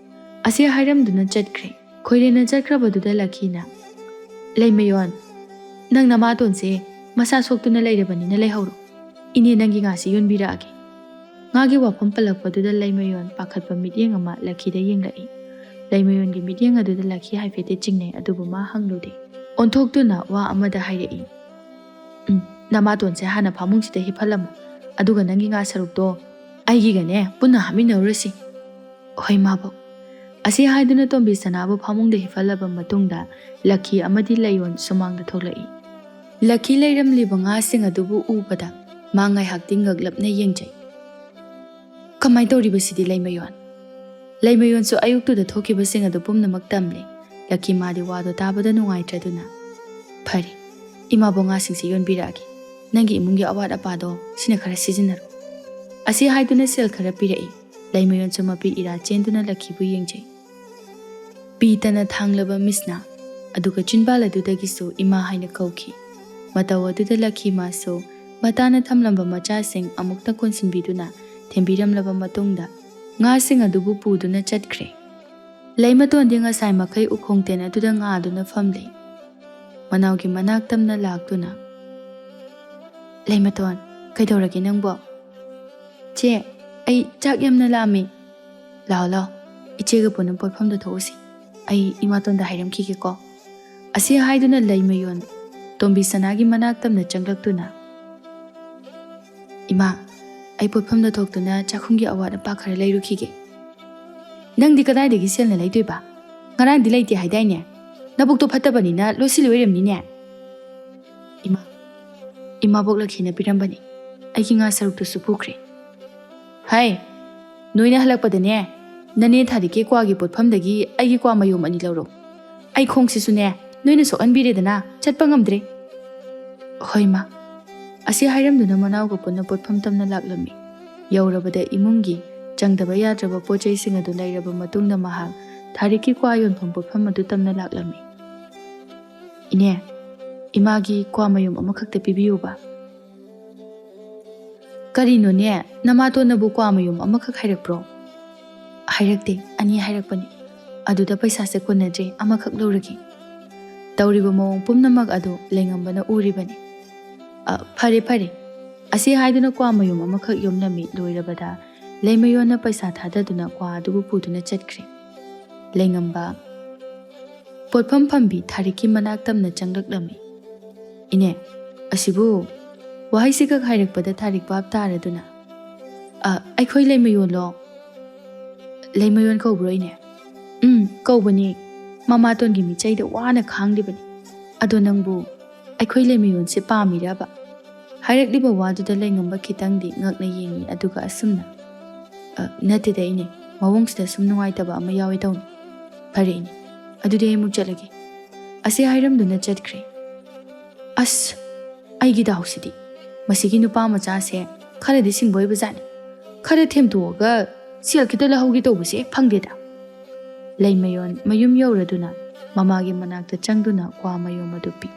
ꯑꯁꯤ ꯍꯥꯏꯔꯝꯗꯨꯅ ꯆꯠꯈ꯭ꯔꯦ꯫ ꯈꯣꯏꯔꯦꯟꯅ ꯆꯠꯈ꯭ꯔꯕꯗꯨꯗ ꯂꯛꯈꯤꯅ, "ꯂꯩꯃꯌꯣꯟ, ꯅꯪ ꯅꯃꯥꯇꯣꯟꯁꯦ ꯃꯁꯥ ꯁꯣꯛꯇꯨꯅ ꯂꯩꯔꯕꯅꯤꯅ ꯂꯩꯍꯧꯔꯣ꯫ ꯏꯅꯦ ꯅꯪꯒꯤ ꯉꯥꯁꯤ ꯌꯣꯟꯕꯤꯔꯛꯑꯒꯦ꯫" ꯉꯥꯒꯤ ꯋꯥꯐꯝ ꯄꯜꯂꯛꯄꯗꯨꯗ ꯂꯩꯃꯌꯣꯟ ꯄꯥꯈꯠꯄ ꯃꯤꯠꯌꯦꯡ ꯑꯃ ꯂꯛꯈꯤꯗ ꯌꯦꯡꯂꯛꯏ꯫ ꯂꯩꯃꯌꯣꯟꯒꯤ ꯃꯤꯠꯌꯦꯡ ꯑꯗꯨꯗ ꯂꯛꯈꯤ ꯍꯥꯏꯐꯦꯠꯇꯤ ꯆꯤꯡꯅꯩ, ꯑꯗꯨꯕꯨ ꯃꯥ ꯍꯪꯂꯨꯗꯦ꯫ ꯑꯣꯟꯊꯣꯛꯇꯨꯅ ꯋꯥ ꯑꯃꯗ ꯍꯥꯏꯔꯛꯏ, "ꯎꯝ, ꯅꯃꯥꯇꯣꯟꯁꯦ ꯍꯥꯟꯅ ꯐꯃꯨꯡꯁꯤꯗ ꯍꯤꯞꯍꯜꯂꯝꯃꯨ, ꯑꯗꯨꯒ ꯅꯪꯒꯤ ꯉꯥ ꯁꯔꯨꯛꯇꯣ ꯑꯩꯒꯤꯒꯅꯦ ꯄꯨꯟꯅ ꯍꯥꯞꯃꯤꯟꯅꯔꯨꯔꯁꯤ꯫" "ꯍꯣꯏ ꯃꯥꯕꯣꯛ꯫" ꯑꯁꯤ ꯍꯥꯏꯗꯨꯅ ꯇꯣꯝꯕꯤ ꯁꯅꯥꯕꯨ ꯐꯃꯨꯡꯗ ꯍꯤꯞꯍꯜꯂꯕ ꯃꯇꯨꯡꯗ ꯂꯛꯈꯤ ꯑꯃꯗꯤ ꯂꯩꯌꯣꯟ ꯁꯨꯃꯥꯡꯗ ꯊꯣꯛꯂꯛꯏ꯫ ꯂꯛꯈꯤ ꯂꯩꯔꯝꯂꯤꯕ ꯉꯥꯁꯤꯡ ꯑꯗꯨꯕꯨ ꯎꯕꯗ ꯃꯥ ꯉꯥꯏꯍꯥꯛꯇꯤ ꯉꯛꯂꯞꯅ ꯌꯦꯡꯖꯩ꯫ "ꯀꯃꯥꯏ ꯇꯧꯔꯤꯕꯁꯤꯗꯤ ꯂꯩꯃꯌꯣꯟ?" ꯂꯩꯃꯌꯣꯟꯁꯨ ꯑꯌꯨꯛꯇꯨꯗ ꯊꯣꯛꯈꯤꯕꯁꯤꯡ ꯑꯗꯨ ꯄꯨꯝꯅꯃꯛ ꯇꯝꯂꯦ꯫ ꯂꯛꯈꯤ ꯃꯥꯗꯤ ꯋꯥꯗꯣ ꯇꯥꯕꯗ ꯅꯨꯡꯉꯥꯏꯇ꯭ꯔꯗꯨꯅ, "ꯐꯔꯦ, ꯏꯃꯥꯕꯣꯛ ꯉꯥꯁꯤꯡꯁꯤ ꯌꯣꯟꯕꯤꯔꯛꯑꯒꯦ꯫ ꯅꯪꯒꯤ ꯏꯃꯨꯡꯒꯤ ꯑꯋꯥꯠ ꯑꯄꯥꯗꯣ ꯁꯤꯅ ꯈꯔ ꯁꯤꯖꯤꯟꯅꯔꯣ꯫" ꯑꯁꯤ ꯍꯥꯏꯗꯨꯅ ꯁꯦꯜ ꯈꯔ ꯄꯤꯔꯛꯏ꯫ ꯂꯩꯃꯌꯣꯟꯁꯨ ꯃꯄꯤ ꯏꯔꯥ ꯆꯦꯟꯗꯨꯅ ꯂꯛꯈꯤꯕꯨ ꯌꯦꯡꯖꯩ꯫ ꯄꯤ ꯇꯅ ꯊꯥꯡꯂꯕ ꯃꯤꯁꯅ, ꯑꯗꯨꯒ ꯆꯤꯟꯕꯥꯜ ꯑꯗꯨꯗꯒꯤꯁꯨ ꯏꯃꯥ ꯍꯥꯏꯅ ꯀꯧꯈꯤ꯫ ꯃꯇꯧ ꯑꯗꯨꯗ ꯂꯛꯈꯤ ꯃꯥꯁꯨ ꯃꯇꯥꯅ ꯊꯝꯂꯝꯕ ꯃꯆꯥꯁꯤꯡ ꯑꯃꯨꯛꯇ ꯀꯣꯟꯁꯤꯟꯕꯤꯗꯨꯅ ꯊꯦꯝꯕꯤꯔꯝꯂꯕ ꯃꯇꯨꯡꯗ ꯉꯥꯁꯤꯡ ꯑꯗꯨꯕꯨ ꯄꯨꯗꯨꯅ ꯆꯠꯈ꯭ꯔꯦ꯫ ꯂꯩꯃꯇꯣꯟꯗꯤ ꯉꯁꯥꯏ ꯃꯈꯩ ꯎꯈꯣꯡ ꯇꯦꯟ ꯑꯗꯨꯗ ꯉꯥꯗꯨꯅ ꯐꯝꯂꯤ꯫ ꯃꯅꯥꯎꯒꯤ ꯃꯅꯥꯛ ꯇꯝꯅ ꯂꯥꯛꯇꯨꯅ, "ꯂꯩꯃꯇꯣꯟ, ꯀꯩꯗꯧꯔꯒꯦ ꯅꯪꯕꯣ?" "ꯆꯦ, ꯑꯩ ꯆꯥꯛ ꯌꯥꯝꯅ ꯂꯥꯝꯃꯤ꯫" "ꯂꯥꯛꯑꯣ, ꯂꯥꯛꯑꯣ, ꯏꯆꯦꯒ ꯄꯨꯟꯅ ꯄꯣꯠꯐꯝꯗ ꯊꯣꯛꯎꯁꯤ꯫ ꯑꯩ ꯏꯃꯥꯇꯣꯟꯗ ꯍꯥꯏꯔꯝꯈꯤꯒꯦꯀꯣ꯫" ꯑꯁꯤ ꯍꯥꯏꯗꯨꯅ ꯂꯩꯃꯌꯣꯟ ꯇꯣꯝꯕꯤ ꯁꯅꯥꯒꯤ ꯃꯅꯥꯛ ꯇꯝꯅ ꯆꯪꯂꯛꯇꯨꯅ, "ꯏꯃꯥ, ꯑꯩ ꯄꯣꯠꯐꯝꯗ ꯊꯣꯛꯇꯨꯅ ꯆꯥꯛꯈꯨꯝꯒꯤ ꯑꯋꯥꯠ ꯑꯄꯥ ꯈꯔ ꯂꯩꯔꯨꯈꯤꯒꯦ꯫" "ꯅꯪꯗꯤ ꯀꯗꯥꯏꯗꯒꯤ ꯁꯦꯜꯅ ꯂꯩꯗꯣꯏꯕ? ꯉꯔꯥꯡꯗꯤ ꯂꯩꯇꯦ ꯍꯥꯏꯗꯥꯏꯅꯦ? ꯅꯕꯨꯛꯇꯣ ꯐꯠꯇꯕꯅꯤꯅ ꯂꯣꯏꯁꯤꯜꯂꯨ ꯑꯣꯏꯔꯝꯅꯤꯅꯦ꯫" "ꯏꯃꯥ, ꯏꯃꯥꯕꯣꯛ ꯂꯛꯈꯤꯅ ꯄꯤꯔꯝꯕꯅꯤ꯫ ꯑꯩꯒꯤ ꯉꯥ ꯁꯔꯨꯛꯇꯨꯁꯨ ꯄꯨꯈ꯭ꯔꯦ꯫" "ꯍꯥꯏ, ꯅꯣꯏꯅ ꯍꯜꯂꯛꯄꯗꯅꯦ, ꯅꯅꯦ ꯊꯥꯔꯤꯛꯀꯤ ꯀ꯭ꯋꯥꯒꯤ ꯄꯣꯠꯐꯝꯗꯒꯤ ꯑꯩꯒꯤ ꯀ꯭ꯋꯥ ꯃꯌꯨꯝ ꯑꯅꯤ ꯂꯧꯔꯣ꯫ ꯑꯩ ꯈꯣꯡꯁꯤꯁꯨꯅꯦ, ꯅꯣꯏꯅ ꯁꯣꯛꯍꯟꯕꯤꯔꯦꯗꯅ, ꯆꯠꯄ ꯉꯝꯗ꯭ꯔꯦ꯫" "ꯍꯣꯏ ꯃꯥ꯫" ꯑꯁꯤ ꯍꯥꯏꯔꯝꯗꯨꯅ ꯃꯅꯥꯎꯒ ꯄꯨꯟꯅ ꯄꯣꯠꯐꯝ ꯇꯝꯅ ꯂꯥꯛꯂꯝꯃꯤ꯫ ꯌꯧꯔꯕꯗ ꯏꯃꯨꯡꯒꯤ ꯆꯪꯗꯕ ꯌꯥꯗ꯭ꯔꯕ ꯄꯣꯠ ꯆꯩꯁꯤꯡ ꯑꯗꯨ ꯂꯩꯔꯕ ꯃꯇꯨꯡꯗ ꯃꯍꯥꯛ ꯊꯥꯔꯤꯛꯀꯤ ꯀ꯭ꯋꯥ ꯌꯣꯟꯐꯝ ꯄꯣꯠꯐꯝ ꯑꯗꯨ ꯇꯝꯅ ꯂꯥꯛꯂꯝꯃꯤ꯫ "ꯏꯅꯦ, ꯏꯃꯥꯒꯤ ꯀ꯭ꯋꯥ ꯃꯌꯨꯝ ꯑꯃꯈꯛꯇ ꯄꯤꯕꯤꯌꯨꯕ꯫" "ꯀꯔꯤꯅꯣꯅꯦ, ꯅꯃꯥꯇꯣꯟꯅꯕꯨ ꯀ꯭ꯋꯥ ꯃꯌꯨꯝ ꯑꯃꯈꯛ ꯍꯥꯏꯔꯛꯄ꯭ꯔꯣ?" "ꯍꯥꯏꯔꯛꯇꯦ, ꯑꯅꯤ ꯍꯥꯏꯔꯛꯄꯅꯤ꯫ ꯑꯗꯨꯗ ꯄꯩꯁꯥꯁꯦ ꯀꯣꯟꯅꯗ꯭ꯔꯦ, ꯑꯃꯈꯛ ꯂꯧꯔꯒꯦ꯫ ꯇꯧꯔꯤꯕ ꯃꯑꯣꯡ ꯄꯨꯝꯅꯃꯛ ꯑꯗꯨ ꯂꯩꯉꯝꯕꯅ ꯎꯔꯤꯕꯅꯤ꯫ "ꯑ, ꯐꯔꯦ, ꯐꯔꯦ," ꯑꯁꯤ ꯍꯥꯏꯗꯨꯅ ꯀ꯭ꯋꯥ ꯃꯌꯨꯝ ꯑꯃꯈꯛ ꯌꯣꯝꯂꯝꯃꯤ꯫ ꯂꯣꯏꯔꯕꯗ ꯂꯩꯃꯌꯣꯟꯅ ꯄꯩꯁꯥ ꯊꯥꯗꯗꯨꯅ ꯀ꯭ꯋꯥ ꯑꯗꯨꯕꯨ ꯄꯨꯗꯨꯅ ꯆꯠꯈ꯭ꯔꯦ꯫ ꯂꯩꯉꯝꯕ ꯄꯣꯠꯐꯝ ꯐꯝꯕꯤ ꯊꯥꯔꯤꯛꯀꯤ ꯃꯅꯥꯛ ꯇꯝꯅ ꯆꯪꯂꯛꯂꯝꯃꯤ꯫ "ꯏꯅꯦ, ꯑꯁꯤꯕꯨ?" ꯋꯥꯍꯩꯁꯤꯈꯛ ꯍꯥꯏꯔꯛꯄꯗ ꯊꯥꯔꯤꯛ ꯚꯥꯞ ꯇꯥꯔꯗꯨꯅ, "ꯑ, ꯑꯩꯈꯣꯏ ꯂꯩꯃꯌꯣꯟꯂꯣ?" "ꯂꯩꯃꯌꯣꯟ ꯀꯧꯕ꯭ꯔꯣ, ꯏꯅꯦ?" "ꯎꯝ, ꯀꯧꯕꯅꯤ꯫ ꯃꯃꯥꯇꯣꯟꯒꯤ ꯃꯤꯆꯩꯗ ꯋꯥꯅ ꯈꯥꯡꯂꯤꯕꯅꯤ꯫ ꯑꯗꯣ ꯅꯪꯕꯨ ꯑꯩꯈꯣꯏ ꯂꯩꯃꯌꯣꯟꯁꯦ ꯄꯥꯝꯃꯤꯔꯕ?" ꯍꯥꯏꯔꯛꯂꯤꯕ ꯋꯥꯗꯨꯗ ꯂꯩꯉꯝꯕ ꯈꯤꯇꯪꯗꯤ ꯉꯛꯅ ꯌꯦꯡꯉꯤ, ꯑꯗꯨꯒ ꯑꯁꯨꯝꯅ, "ꯑ, ꯅꯠꯇꯦꯗ, ꯏꯅꯦ, ꯃꯑꯣꯡꯁꯤꯗ ꯁꯨꯝ ꯅꯨꯡꯉꯥꯏꯇꯕ ꯑꯃ ꯌꯥꯎꯋꯦ ꯇꯧꯅꯤ꯫ ꯐꯔꯦ, ꯏꯅꯦ, ꯑꯗꯨꯗꯤ ꯑꯩ ꯑꯃꯨꯛ ꯆꯠꯂꯒꯦ," ꯑꯁꯤ ꯍꯥꯏꯔꯝꯗꯨꯅ ꯆꯠꯈ꯭ꯔꯦ꯫ "ꯑꯁ, ꯑꯩꯒꯤ ꯗꯥꯎꯁꯤꯗꯤ, ꯃꯁꯤꯒꯤ ꯅꯨꯄꯥ ꯃꯆꯥꯁꯦ ꯈꯔꯗꯤ ꯁꯤꯡꯕ ꯑꯣꯏꯕꯖꯥꯠꯅꯤ꯫ ꯈꯔ ꯊꯦꯝꯇꯣꯛꯑꯒ ꯁꯦꯜ ꯈꯤꯇ ꯂꯧꯍꯧꯒꯦ ꯇꯧꯕꯁꯦ ꯍꯦꯛ ꯐꯪꯗꯦꯗ꯫" ꯂꯩꯃꯌꯣꯟ ꯃꯌꯨꯝ ꯌꯧꯔꯗꯨꯅ ꯃꯃꯥꯒꯤ ꯃꯅꯥꯛꯇ ꯆꯪꯗꯨꯅ ꯀ꯭ꯋꯥ ꯃꯌꯨꯝ ꯑꯗꯨ ꯄꯤ꯫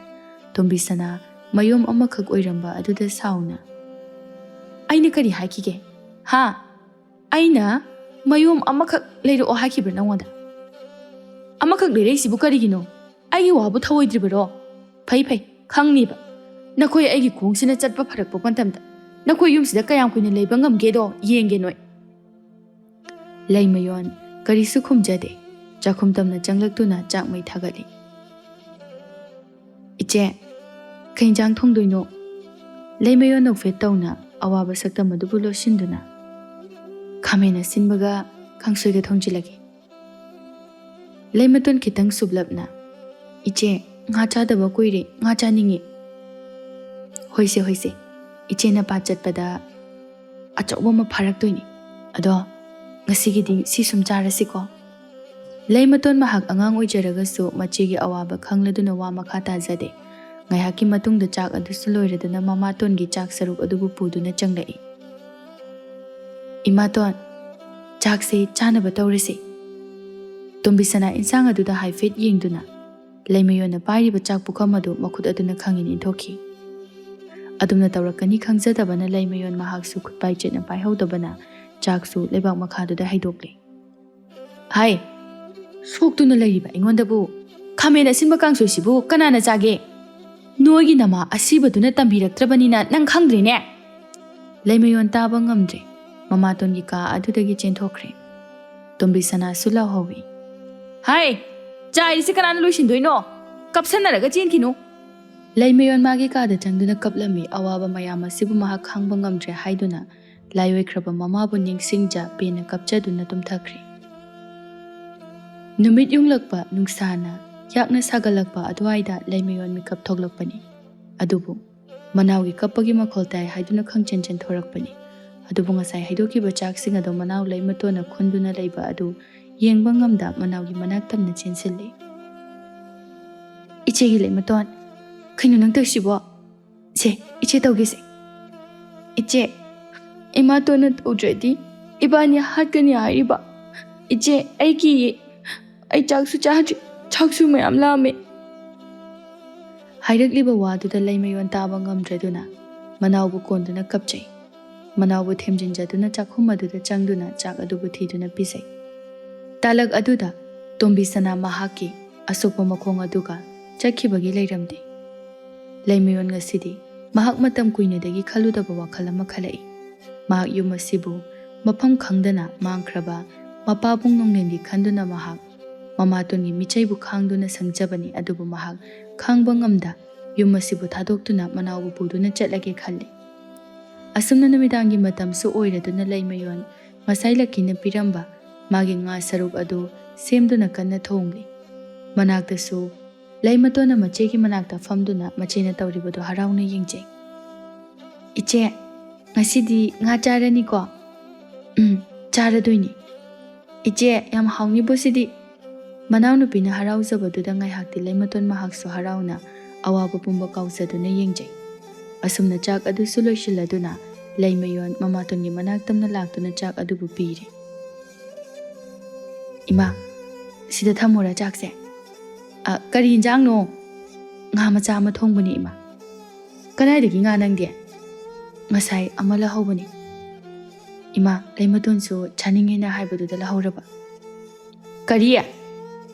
ꯇꯣꯝꯕꯤꯁꯅꯥ ꯃꯌꯨꯝ ꯑꯃꯈꯛ ꯑꯣꯏꯔꯝꯕ ꯑꯗꯨꯗ ꯁꯥꯎꯅ, "ꯑꯩꯅ ꯀꯔꯤ ꯍꯥꯏꯈꯤꯒꯦ? ꯍꯥ? ꯑꯩꯅ ꯃꯌꯨꯝ ꯑꯃꯈꯛ ꯂꯩꯔꯛꯑꯣ ꯍꯥꯏꯈꯤꯕ꯭ꯔꯥ ꯅꯉꯣꯟꯗ? ꯑꯃꯈꯛ ꯂꯩꯔꯛꯏꯁꯤꯕꯨ ꯀꯔꯤꯒꯤꯅꯣ? ꯑꯩꯒꯤ ꯋꯥꯕꯨ ꯊꯧꯑꯣꯏꯗ꯭ꯔꯤꯕꯔꯣ? ꯐꯩ, ꯐꯩ, ꯈꯪꯅꯤꯕ꯫ ꯅꯈꯣꯏ ꯑꯩꯒꯤ ꯈꯣꯡꯁꯤꯅ ꯆꯠꯄ ꯐꯔꯛꯄ ꯃꯇꯝꯗ ꯅꯈꯣꯏ ꯌꯨꯝꯁꯤꯗ ꯀꯌꯥꯝ ꯀꯨꯏꯅ ꯂꯩꯕ ꯉꯝꯒꯦꯗꯣ ꯌꯦꯡꯒꯦ ꯅꯣꯏ꯫" ꯂꯩꯃꯌꯣꯟ ꯀꯔꯤꯁꯨ ꯈꯨꯝꯖꯗꯦ꯫ ꯆꯥꯛꯈꯨꯝ ꯇꯝꯅ ꯆꯪꯂꯛꯇꯨꯅ ꯆꯥꯛ ꯃꯩ ꯊꯥꯒꯠꯂꯤ꯫ "ꯏꯆꯦ, ꯀꯩ ꯏꯟꯖꯥꯡ ꯊꯣꯡꯗꯣꯏꯅꯣ?" ꯂꯩꯃꯌꯣꯟ ꯅꯣꯛꯐꯦꯠ ꯇꯧꯅ ꯑꯋꯥꯕ ꯁꯛꯇꯝ ꯑꯗꯨꯕꯨ ꯂꯣꯠꯁꯤꯟꯗꯨꯅ, "ꯈꯥꯃꯦꯟ ꯑꯁꯤꯟꯕꯒ ꯀꯥꯡꯁꯣꯏꯒ ꯊꯣꯡꯖꯤꯜꯂꯒꯦ꯫" ꯂꯩꯃꯇꯣꯟ ꯈꯤꯇꯪ ꯁꯨꯞꯂꯞꯅ, "ꯏꯆꯦ, ꯉꯥ ꯆꯥꯗꯕ ꯀꯨꯏꯔꯦ, ꯉꯥ ꯆꯥꯅꯤꯡꯉꯤ꯫" "ꯍꯣꯏꯁꯦ, ꯍꯣꯏꯁꯦ, ꯏꯆꯦ ꯅꯄꯥ ꯆꯠꯄꯗ ꯑꯆꯧꯕ ꯑꯃ ꯐꯥꯔꯛꯇꯣꯏꯅꯤ꯫ ꯑꯗꯣ ꯉꯁꯤꯒꯤꯗꯤ ꯁꯤ ꯁꯨꯝ ꯆꯥꯔꯁꯤꯀꯣ꯫" ꯂꯩꯃꯇꯣꯟ ꯃꯍꯥꯛ ꯑꯉꯥꯡ ꯑꯣꯏꯖꯔꯒꯁꯨ ꯃꯆꯦꯒꯤ ꯑꯋꯥꯕ ꯈꯪꯂꯗꯨꯅ ꯋꯥ ꯃꯈꯥ ꯇꯥꯖꯗꯦ꯫ ꯉꯥꯏꯍꯥꯛꯀꯤ ꯃꯇꯨꯡꯗ ꯆꯥꯛ ꯑꯗꯨꯁꯨ ꯂꯣꯏꯔꯗꯨꯅ ꯃꯃꯥꯇꯣꯟꯒꯤ ꯆꯥꯛ ꯁꯔꯨꯛ ꯑꯗꯨꯕꯨ ꯄꯨꯗꯨꯅ ꯆꯪꯂꯛꯏ꯫ "ꯏꯃꯥꯇꯣꯟ, ꯆꯥꯛꯁꯦ ꯆꯥꯅꯕ ꯇꯧꯔꯁꯤ꯫" ꯇꯣꯝꯕꯤꯁꯅꯥ ꯏꯟꯁꯥꯡ ꯑꯗꯨꯗ ꯍꯥꯏꯐꯦꯠ ꯌꯦꯡꯗꯨꯅ ꯂꯩꯃꯌꯣꯟꯅ ꯄꯥꯏꯔꯤꯕ ꯆꯥꯛ ꯄꯨꯈꯝ ꯑꯗꯨ ꯃꯈꯨꯠ ꯑꯗꯨꯅ ꯈꯪꯏꯅ ꯏꯟꯊꯣꯛꯈꯤ꯫ ꯑꯗꯨꯝꯅ ꯇꯧꯔꯛꯀꯅꯤ ꯈꯪꯖꯗꯕꯅ ꯂꯩꯃꯌꯣꯟ ꯃꯍꯥꯛꯁꯨ ꯈꯨꯠꯄꯥꯏ ꯆꯦꯠꯅ ꯄꯥꯏꯍꯧꯗꯕꯅ ꯆꯥꯛꯁꯨ ꯂꯩꯕꯥꯛ ꯃꯈꯥꯗꯨꯗ ꯍꯩꯗꯣꯛꯂꯦ꯫ "ꯍꯥꯏ, ꯁꯣꯛꯇꯨꯅ ꯂꯩꯔꯤꯕ ꯑꯩꯉꯣꯟꯗꯕꯨ ꯈꯥꯃꯦꯟ ꯑꯁꯤꯟꯕ ꯀꯥꯡꯁꯣꯏꯁꯤꯕꯨ ꯀꯅꯥꯅ ꯆꯥꯒꯦ? ꯅꯣꯏꯒꯤ ꯅꯃꯥ ꯑꯁꯤꯕꯗꯨꯅ ꯇꯝꯕꯤꯔꯛꯇ꯭ꯔꯕꯅꯤꯅ ꯅꯪ ꯈꯪꯗ꯭ꯔꯦꯅꯦ꯫ ꯂꯩꯃꯌꯣꯟ ꯇꯥꯕ ꯉꯝꯗ꯭ꯔꯦ꯫ ꯃꯃꯥꯇꯣꯟꯒꯤ ꯀꯥ ꯑꯗꯨꯗꯒꯤ ꯆꯦꯟꯊꯣꯛꯈ꯭ꯔꯦ꯫ ꯇꯣꯝꯕꯤ ꯁꯅꯥꯁꯨ ꯂꯥꯎꯍꯧꯏ꯫ ꯍꯥꯏ! ꯆꯥꯏꯔꯤꯁꯤ ꯀꯅꯥꯅ ꯂꯣꯏꯁꯤꯟꯗꯣꯏꯅꯣ? ꯀꯞꯁꯟꯅꯔꯒ ꯆꯦꯟꯈꯤꯅꯨ꯫ ꯂꯩꯃꯌꯣꯟ ꯃꯥꯒꯤ ꯀꯥꯗ ꯆꯪꯗꯨꯅ ꯀꯞꯂꯝꯃꯤ꯫ ꯑꯋꯥꯕ ꯃꯌꯥꯝ ꯑꯁꯤꯕꯨ ꯃꯍꯥꯛ ꯈꯥꯡꯕ ꯉꯝꯗ꯭ꯔꯦ ꯍꯥꯏꯗꯨꯅ ꯂꯥꯏ ꯑꯣꯏꯈ꯭ꯔꯕ ꯃꯃꯥꯕꯨ ꯅꯤꯡꯁꯤꯡꯖ ꯄꯦꯟꯅ ꯀꯞꯆꯗꯨꯅ ꯇꯨꯝꯊꯈ꯭ꯔꯦ꯫ ꯅꯨꯃꯤꯠ ꯌꯨꯡꯂꯛꯄ ꯅꯨꯡꯁꯥꯅ ꯌꯥꯛꯅ ꯁꯥꯒꯠꯂꯛꯄ ꯑꯗꯨꯋꯥꯏꯗ ꯂꯩꯃꯌꯣꯟ ꯃꯤꯀꯞ ꯊꯣꯛꯂꯛꯄꯅꯤ꯫ ꯑꯗꯨꯕꯨ ꯃꯅꯥꯎꯒꯤ ꯀꯞꯄꯒꯤ ꯃꯈꯣꯜ ꯇꯥꯏ ꯍꯥꯏꯗꯨꯅ ꯈꯪꯆꯦꯟ ꯆꯦꯟꯊꯣꯔꯛꯄꯅꯤ꯫ ꯑꯗꯨꯕꯨ ꯉꯁꯥꯏ ꯍꯩꯗꯣꯛꯈꯤꯕ ꯆꯥꯛꯁꯤꯡ ꯑꯗꯨ ꯃꯅꯥꯎ ꯂꯩꯃꯇꯣꯟꯅ ꯈꯨꯟꯗꯨꯅ ꯂꯩꯕ ꯑꯗꯨ ꯌꯦꯡꯕ ꯉꯝꯗ ꯃꯅꯥꯎꯒꯤ ꯃꯅꯥꯛ ꯇꯝꯅ ꯆꯦꯟꯁꯤꯜꯂꯤ꯫ "ꯏꯆꯦꯒꯤ ꯂꯩꯃꯇꯣꯟ, ꯀꯩꯅꯣ ꯅꯪ ꯇꯧꯏꯁꯤꯕꯣ? ꯁꯦ, ꯏꯆꯦ ꯇꯧꯒꯦꯁꯦ꯫ ꯏꯆꯦ, ꯏꯃꯥꯇꯣꯟꯅ ꯇꯧꯗ꯭ꯔꯗꯤ ꯏꯕꯥꯅꯤ ꯍꯥꯠꯀꯅꯤ ꯍꯥꯏꯔꯤꯕ꯫ ꯏꯆꯦ, ꯑꯩ ꯀꯤꯌꯦ꯫ ꯑꯩ ꯆꯥꯛꯁꯨ ꯆꯥꯗ꯭ꯔꯤ꯫ ꯆꯥꯛꯁꯨ ꯃꯌꯥꯝ ꯂꯥꯝꯃꯦ꯫" ꯍꯥꯏꯔꯛꯂꯤꯕ ꯋꯥꯗꯨꯗ ꯂꯩꯃꯌꯣꯟ ꯇꯥꯕ ꯉꯝꯗ꯭ꯔꯗꯨꯅ ꯃꯅꯥꯎꯕꯨ ꯀꯣꯟꯗꯨꯅ ꯀꯞꯆꯩ꯫ ꯃꯅꯥꯎꯕꯨ ꯊꯦꯝꯖꯤꯟꯖꯗꯨꯅ ꯆꯥꯛꯈꯨꯝ ꯑꯗꯨꯗ ꯆꯪꯗꯨꯅ ꯆꯥꯛ ꯑꯗꯨꯕꯨ ꯊꯤꯗꯨꯅ ꯄꯤꯖꯩ꯫ ꯇꯥꯂꯛ ꯑꯗꯨꯗ ꯇꯣꯝꯕꯤ ꯁꯅꯥ ꯃꯍꯥꯛꯀꯤ ꯑꯁꯣꯛꯄ ꯃꯈꯣꯡ ꯑꯗꯨꯒ ꯆꯠꯈꯤꯕꯒꯤ ꯂꯩꯔꯝꯗꯦ꯫ ꯂꯩꯃꯌꯣꯟ ꯉꯁꯤꯗꯤ ꯃꯍꯥꯛ ꯃꯇꯝ ꯀꯨꯏꯅꯗꯒꯤ ꯈꯜꯂꯨꯗꯕ ꯋꯥꯈꯜ ꯑꯃ ꯈꯜꯂꯛꯏ꯫ ꯃꯍꯥꯛ ꯌꯨꯝ ꯑꯁꯤꯕꯨ ꯃꯐꯝ ꯈꯪꯗꯅ ꯃꯥꯡꯈ꯭ꯔꯕ ꯃꯄꯥꯕꯨꯡ ꯅꯣꯡꯂꯦꯟꯒꯤ ꯈꯟꯗꯨꯅ ꯃꯍꯥꯛ ꯃꯃꯥꯇꯣꯟꯒꯤ ꯃꯤꯆꯩꯕꯨ ꯈꯥꯡꯗꯨꯅ ꯁꯪꯖꯕꯅꯤ, ꯑꯗꯨꯕꯨ ꯃꯍꯥꯛ ꯈꯥꯡꯕ ꯉꯝꯗ ꯌꯨꯝ ꯑꯁꯤꯕꯨ ꯊꯥꯗꯣꯛꯇꯨꯅ ꯃꯅꯥꯎꯕꯨ ꯄꯨꯗꯨꯅ ꯆꯠꯂꯒꯦ ꯈꯜꯂꯤ꯫ ꯑꯁꯨꯝꯅ ꯅꯨꯃꯤꯗꯥꯡꯒꯤ ꯃꯇꯝꯁꯨ ꯑꯣꯏꯔꯗꯨꯅ ꯂꯩꯃꯌꯣꯟ ꯉꯁꯥꯏ ꯂꯛꯀꯤꯅ ꯄꯤꯔꯝꯕ ꯃꯥꯒꯤ ꯉꯥ ꯁꯔꯨꯛ ꯑꯗꯨ ꯁꯦꯝꯗꯨꯅ ꯀꯟꯅ ꯊꯣꯡꯂꯤ꯫ ꯃꯅꯥꯛꯇꯁꯨ ꯂꯩꯃꯇꯣꯟꯅ ꯃꯆꯦꯒꯤ ꯃꯅꯥꯛꯇ ꯐꯝꯗꯨꯅ ꯃꯆꯦꯅ ꯇꯧꯔꯤꯕꯗꯨ ꯍꯔꯥꯎꯅ ꯌꯦꯡꯖꯩ꯫ "ꯏꯆꯦ, ꯉꯁꯤꯗꯤ ꯉꯥ ꯆꯥꯔꯅꯤꯀꯣ?" "ꯎꯝ, ꯆꯥꯔꯗꯣꯏꯅꯤ꯫" "ꯏꯆꯦ, ꯌꯥꯝ ꯍꯥꯎꯅꯤꯕꯨ ꯁꯤꯗꯤ꯫" ꯃꯅꯥꯎꯅꯨꯄꯤꯅ ꯍꯔꯥꯎꯖꯕꯗꯨꯗ ꯉꯥꯏꯍꯥꯛꯇꯤ ꯂꯩꯃꯇꯣꯟ ꯃꯍꯥꯛꯁꯨ ꯍꯔꯥꯎꯅ ꯑꯋꯥꯕ ꯄꯨꯝꯕ ꯀꯥꯎꯖꯗꯨꯅ ꯌꯦꯡꯖꯩ꯫ ꯑꯁꯨꯝꯅ ꯆꯥꯛ ꯑꯗꯨꯁꯨ ꯂꯣꯏꯁꯤꯜꯂꯗꯨꯅ ꯂꯩꯃꯌꯣꯟ ꯃꯃꯥꯇꯣꯟꯒꯤ ꯃꯅꯥꯛ ꯇꯝꯅ ꯂꯥꯛꯇꯨꯅ ꯆꯥꯛ ꯑꯗꯨꯕꯨ ꯄꯤꯔꯦ꯫ "ꯏꯃꯥ, ꯁꯤꯗ ꯊꯝꯃꯨꯔꯥ ꯆꯥꯛꯁꯦ?" "ꯑ, ꯀꯔꯤ ꯏꯟꯖꯥꯡꯅꯣ?" "ꯉꯥ ꯃꯆꯥ ꯑꯃ ꯊꯣꯡꯕꯅꯤ, ꯏꯃꯥ꯫" "ꯀꯗꯥꯏꯗꯒꯤ ꯉꯥ ꯅꯪꯗꯤ?" "ꯉꯁꯥꯏ ꯑꯃ ꯂꯧꯍꯧꯕꯅꯤ, ꯏꯃꯥ꯫ ꯂꯩꯃꯇꯣꯟꯁꯨ ꯆꯥꯅꯤꯡꯉꯦꯅ ꯍꯥꯏꯕꯗꯨꯗ ꯂꯧꯍꯧꯔꯕ꯫" "ꯀꯔꯤ?"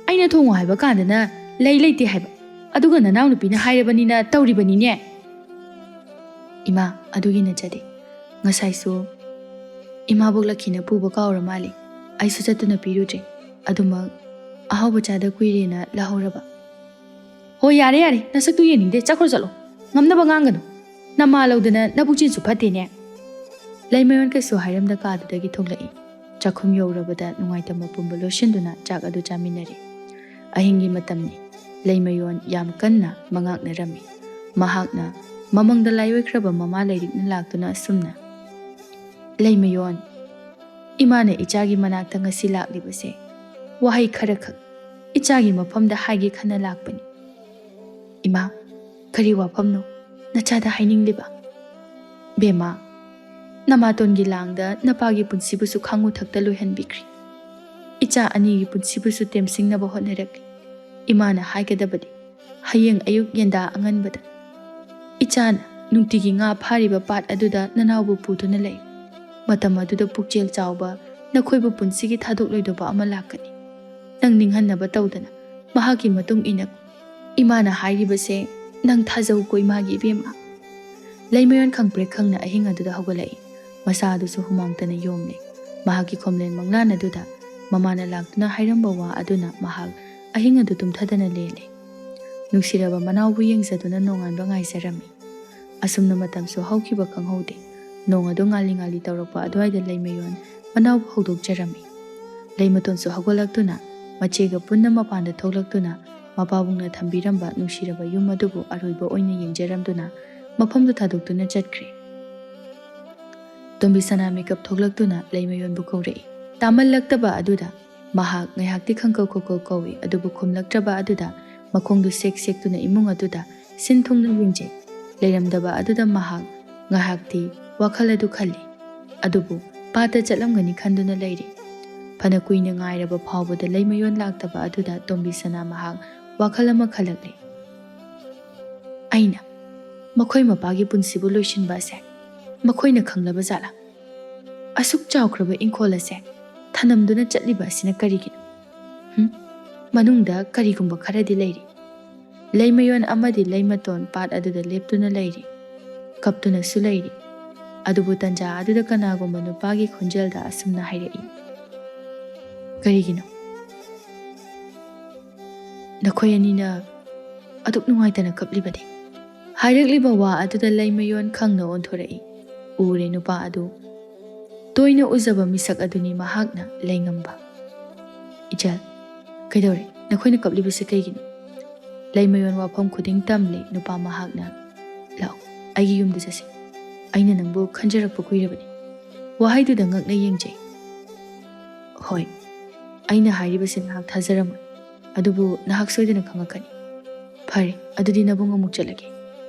ꯑꯩꯅ ꯊꯣꯡꯉꯣ ꯍꯥꯏꯕ ꯀꯥꯟꯗꯅ ꯂꯩ ꯂꯩꯇꯦ ꯍꯥꯏꯕ, ꯑꯗꯨꯒ ꯅꯅꯥꯎꯅꯨꯄꯤꯅ ꯍꯥꯏꯔꯕꯅꯤꯅ ꯇꯧꯔꯤꯕꯅꯤꯅꯦ꯫ ꯏꯃꯥ, ꯑꯗꯨꯒꯤ ꯅꯠꯆꯗꯦ꯫ ꯉꯁꯥꯏꯁꯨ ꯏꯃꯥꯕꯣꯛ ꯂꯛꯈꯤꯅ ꯄꯨꯕ ꯀꯥꯎꯔ ꯃꯥꯜꯂꯦ꯫ ꯑꯩꯁꯨ ꯆꯠꯇꯨꯅ ꯄꯤꯔꯨꯗ꯭ꯔꯦ꯫ ꯑꯗꯨꯃꯛ ꯑꯍꯥꯎꯕ ꯆꯥꯗ ꯀꯨꯏꯔꯦꯅ ꯂꯧꯍꯧꯔꯕ꯫ ꯍꯣꯏ, ꯌꯥꯔꯦ, ꯌꯥꯔꯦ, ꯅꯁꯛꯇꯨ ꯌꯦꯡꯅꯤꯡꯗꯦ꯫ ꯆꯠꯈ꯭ꯔꯣ, ꯆꯠꯂꯣ꯫ ꯉꯝꯅꯕ ꯉꯥꯡꯒꯅꯨ꯫ ꯅꯃꯥ ꯂꯧꯗꯅ ꯅꯕꯨꯛꯆꯦꯜꯁꯨ ꯐꯠꯇꯦꯅꯦ꯫ ꯂꯩꯃꯌꯣꯟ ꯀꯩꯁꯨ ꯍꯥꯏꯔꯝꯗ ꯀꯥꯗꯨꯗꯒꯤ ꯊꯣꯛꯂꯛꯏ꯫ ꯆꯥꯛꯈꯨꯝ ꯌꯧꯔꯕꯗ ꯅꯨꯡꯉꯥꯏꯇꯕ ꯄꯨꯝꯕ ꯂꯣꯏꯁꯤꯟꯗꯨꯅ ꯆꯥꯛ ꯑꯗꯨ ꯆꯥꯃꯤꯟꯅꯔꯦ꯫ ꯑꯍꯤꯡꯒꯤ ꯃꯇꯝꯅꯤ꯫ ꯂꯩꯃꯌꯣꯟ ꯌꯥꯝ ꯀꯟꯅ ꯃꯉꯥꯛꯅꯔꯝꯃꯤ꯫ ꯃꯍꯥꯛꯅ ꯃꯃꯪꯗ ꯂꯥꯏꯑꯣꯏꯈ꯭ꯔꯕ ꯃꯃꯥ ꯂꯥꯏꯔꯤꯛꯅ ꯂꯥꯛꯇꯨꯅ ꯑꯁꯨꯝꯅ, "ꯂꯩꯃꯌꯣꯟ, ꯏꯃꯥꯅ ꯏꯆꯥꯒꯤ ꯃꯅꯥꯛꯇ ꯉꯁꯤ ꯂꯥꯛꯂꯤꯕꯁꯦ ꯋꯥꯍꯩ ꯈꯔꯈꯛ ꯏꯆꯥꯒꯤ ꯃꯐꯝꯗ ꯍꯥꯏꯒꯦ ꯈꯟꯅ ꯂꯥꯛꯄꯅꯤ꯫" "ꯏꯃꯥ, ꯀꯔꯤ ꯋꯥꯐꯝꯅꯣ ꯅꯆꯥꯗ ꯍꯥꯏꯅꯤꯡꯂꯤꯕ?" "ꯕꯦꯝꯃ, ꯅꯃꯥꯇꯣꯟꯒꯤ ꯂꯥꯡꯗ ꯅꯄꯥꯒꯤ ꯄꯨꯟꯁꯤꯕꯨꯁꯨ ꯈꯥꯡꯉꯨ ꯊꯛꯇ ꯂꯣꯏꯍꯟꯕꯤꯈ꯭ꯔꯦ꯫ ꯏꯆꯥ ꯑꯅꯤꯒꯤ ꯄꯨꯟꯁꯤꯕꯨꯁꯨ ꯇꯦꯝꯁꯤꯡꯅꯕ ꯍꯣꯠꯅꯔꯛꯂꯤ꯫ ꯏꯃꯥꯅ ꯍꯥꯏꯒꯗꯕꯗꯤ, ꯍꯌꯦꯡ ꯑꯌꯨꯛ ꯌꯦꯟꯗꯥ ꯑꯉꯟꯕꯗ ꯏꯆꯥꯅ ꯅꯨꯡꯇꯤꯒꯤ ꯉꯥ ꯐꯥꯔꯤꯕ ꯄꯥꯠ ꯑꯗꯨꯗ ꯅꯅꯥꯎꯕꯨ ꯄꯨꯗꯨꯅ ꯂꯩ꯫ ꯃꯇꯝ ꯑꯗꯨꯗ ꯄꯨꯛꯆꯦꯜ ꯆꯥꯎꯕ, ꯅꯈꯣꯏꯕꯨ ꯄꯨꯟꯁꯤꯒꯤ ꯊꯥꯗꯣꯛꯂꯣꯏꯗꯕ ꯑꯃ ꯂꯥꯛꯀꯅꯤ꯫ ꯅꯪ ꯅꯤꯡꯍꯟꯅꯕ ꯇꯧꯗꯅ ꯃꯍꯥꯛꯀꯤ ꯃꯇꯨꯡ ꯏꯟꯅ꯫ ꯏꯃꯥꯅ ꯍꯥꯏꯔꯤꯕꯁꯦ ꯅꯪ ꯊꯥꯖꯧꯀꯣ, ꯏꯃꯥꯒꯤ ꯏꯕꯦꯝꯃ꯫" ꯂꯩꯃꯌꯣꯟ ꯈꯪꯄ꯭ꯔꯦꯛ ꯈꯪꯅ ꯑꯍꯤꯡ ꯑꯗꯨꯗ ꯍꯧꯒꯠꯂꯛꯏ꯫ ꯃꯁꯥ ꯑꯗꯨꯁꯨ ꯍꯨꯃꯥꯡꯇꯅ ꯌꯣꯝꯂꯦ꯫ ꯃꯍꯥꯛꯀꯤ ꯈꯣꯝꯂꯦꯟ ꯃꯪꯂꯥꯟ ꯑꯗꯨꯗ ꯃꯃꯥꯅ ꯂꯥꯛꯇꯨꯅ ꯍꯥꯏꯔꯝꯕ ꯋꯥ ꯑꯗꯨꯅ ꯃꯍꯥꯛ ꯑꯍꯤꯡ ꯑꯗꯨ ꯇꯨꯝꯊꯗꯅ ꯂꯦꯜꯂꯦ꯫ ꯅꯨꯡꯁꯤꯔꯕ ꯃꯅꯥꯎꯕꯨ ꯌꯦꯡꯖꯗꯨꯅ ꯅꯣꯡꯉꯥꯟꯕ ꯉꯥꯏꯖꯔꯝꯃꯤ꯫ ꯑꯁꯨꯝꯅ ꯃꯇꯝꯁꯨ ꯍꯧꯈꯤꯕ ꯈꯪꯍꯧꯗꯦ꯫ ꯅꯣꯡ ꯑꯗꯨ ꯉꯥꯜꯂꯤ ꯉꯥꯜꯂꯤ ꯇꯧꯔꯛꯄ ꯑꯗꯨꯋꯥꯏꯗ ꯂꯩꯃꯌꯣꯟ ꯃꯅꯥꯎꯕꯨ ꯍꯧꯗꯣꯛꯆꯔꯝꯃꯤ꯫ ꯂꯩꯃꯇꯣꯟꯁꯨ ꯍꯧꯒꯠꯂꯛꯇꯨꯅ ꯃꯆꯦꯒ ꯄꯨꯟꯅ ꯃꯄꯥꯟꯗ ꯊꯣꯛꯂꯛꯇꯨꯅ ꯃꯄꯥꯕꯨꯡꯅ ꯊꯝꯕꯤꯔꯝꯕ ꯅꯨꯡꯁꯤꯔꯕ ꯌꯨꯝ ꯑꯗꯨꯕꯨ ꯑꯔꯣꯏꯕ ꯑꯣꯏꯅ ꯌꯦꯡꯖꯔꯝꯗꯨꯅ ꯃꯐꯝꯗꯨ ꯊꯥꯗꯣꯛꯇꯨꯅ ꯆꯠꯈ꯭ꯔꯦ꯫ ꯇꯣꯝꯕꯤ ꯁꯅꯥ ꯃꯤꯀꯞ ꯊꯣꯛꯂꯛꯇꯨꯅ ꯂꯩꯃꯌꯣꯟꯕꯨ ꯀꯧꯔꯛꯏ꯫ ꯇꯥꯃꯜꯂꯛꯇꯕ ꯑꯗꯨꯗ ꯃꯍꯥꯛ ꯉꯥꯏꯍꯥꯛꯇꯤ ꯈꯪꯀꯧ ꯈꯧꯀꯧ ꯀꯧꯏ, ꯑꯗꯨꯕꯨ ꯈꯨꯝꯂꯛꯇ꯭ꯔꯕ ꯑꯗꯨꯗ ꯃꯈꯣꯡꯗꯨ ꯁꯦꯛ ꯁꯦꯛꯇꯨꯅ ꯏꯃꯨꯡ ꯑꯗꯨꯗ ꯁꯤꯟ ꯊꯨꯡꯅ ꯌꯦꯡꯖꯩ꯫ ꯂꯩꯔꯝꯗꯕ ꯑꯗꯨꯗ ꯃꯍꯥꯛ ꯉꯥꯏꯍꯥꯛꯇꯤ ꯋꯥꯈꯜ ꯑꯗꯨ ꯈꯜꯂꯤ꯫ ꯑꯗꯨꯕꯨ ꯄꯥꯠꯇ ꯆꯠꯂꯝꯒꯅꯤ ꯈꯟꯗꯨꯅ ꯂꯩꯔꯤ꯫ ꯐꯅ ꯀꯨꯏꯅ ꯉꯥꯏꯔꯕ ꯐꯥꯎꯕꯗ ꯂꯩꯃꯌꯣꯟ ꯂꯥꯛꯇꯕ ꯑꯗꯨꯗ ꯇꯣꯝꯕꯤ ꯁꯅꯥ ꯃꯍꯥꯛ ꯋꯥꯈꯜ ꯑꯃ ꯈꯜꯂꯛꯂꯤ꯫ "ꯑꯩꯅ ꯃꯈꯣꯏ ꯃꯄꯥꯒꯤ ꯄꯨꯟꯁꯤꯕꯨ ꯂꯣꯏꯁꯤꯟꯕ ꯑꯁꯦ ꯃꯈꯣꯏꯅ ꯈꯪꯂꯕ ꯖꯥꯠꯂꯥ? ꯑꯁꯨꯛ ꯆꯥꯎꯈ꯭ꯔꯕ ꯏꯪꯈꯣꯜ ꯑꯁꯦ ꯊꯅꯝꯗꯨꯅ ꯆꯠꯂꯤꯕ ꯑꯁꯤꯅ ꯀꯔꯤꯒꯤꯅꯣ? ꯍꯨꯝ?" ꯃꯅꯨꯡꯗ ꯀꯔꯤꯒꯨꯝꯕ ꯈꯔꯗꯤ ꯂꯩꯔꯤ꯫ ꯂꯩꯃꯌꯣꯟ ꯑꯃꯗꯤ ꯂꯩꯃꯇꯣꯟ ꯄꯥꯠ ꯑꯗꯨꯗ ꯂꯦꯞꯇꯨꯅ ꯂꯩꯔꯤ, ꯀꯞꯇꯨꯅꯁꯨ ꯂꯩꯔꯤ꯫ ꯑꯗꯨꯕꯨ ꯇꯟꯖꯥ ꯑꯗꯨꯗ ꯀꯅꯥꯒꯨꯝꯕ ꯅꯨꯄꯥꯒꯤ ꯈꯣꯟꯖꯦꯜꯗ ꯑꯁꯨꯝꯅ ꯍꯥꯏꯔꯛꯏ, "ꯀꯔꯤꯒꯤꯅꯣ ꯅꯈꯣꯏ ꯑꯅꯤꯅ ꯑꯗꯨꯛ ꯅꯨꯡꯉꯥꯏꯇꯅ ꯀꯞꯂꯤꯕꯗꯤ?" ꯍꯥꯏꯔꯛꯂꯤꯕ ꯋꯥ ꯑꯗꯨꯗ ꯂꯩꯃꯌꯣꯟ ꯈꯪꯅ ꯑꯣꯟꯊꯣꯔꯛꯏ꯫ ꯎꯔꯦ ꯅꯨꯄꯥ ꯑꯗꯨ꯫ ꯇꯣꯏꯅ ꯎꯖꯕ ꯃꯤꯁꯛ ꯑꯗꯨꯅꯤ ꯃꯍꯥꯛꯅ, ꯂꯩꯉꯝꯕ꯫ "ꯏꯆꯜ, ꯀꯩꯗꯧꯔꯦ? ꯅꯈꯣꯏꯅ ꯀꯞꯂꯤꯕꯁꯤ ꯀꯩꯒꯤꯅꯣ?" ꯂꯩꯃꯌꯣꯟ ꯋꯥꯐꯝ ꯈꯨꯗꯤꯡ ꯇꯝꯂꯦ ꯅꯨꯄꯥ ꯃꯍꯥꯛꯅ꯫ "ꯂꯥꯛꯑꯣ, ꯑꯩꯒꯤ ꯌꯨꯝꯗ ꯆꯠꯁꯤ꯫ ꯑꯩꯅ ꯅꯪꯕꯨ ꯈꯟꯖꯔꯛꯄ ꯀꯨꯏꯔꯕꯅꯤ꯫" ꯋꯥꯍꯩꯗꯨꯗ ꯉꯛꯅ ꯌꯦꯡꯖꯩ꯫ "ꯍꯣꯏ, ꯑꯩꯅ ꯍꯥꯏꯔꯤꯕꯁꯤ ꯅꯍꯥꯛ ꯊꯥꯖꯔꯝꯃꯣꯏ, ꯑꯗꯨꯕꯨ ꯅꯍꯥꯛ ꯁꯣꯏꯗꯅ ꯈꯪꯉꯛꯀꯅꯤ꯫ ꯐꯔꯦ, ꯑꯗꯨꯗꯤ ꯅꯕꯨꯡ ꯑꯃꯨꯛ ꯆꯠꯂꯒꯦ꯫"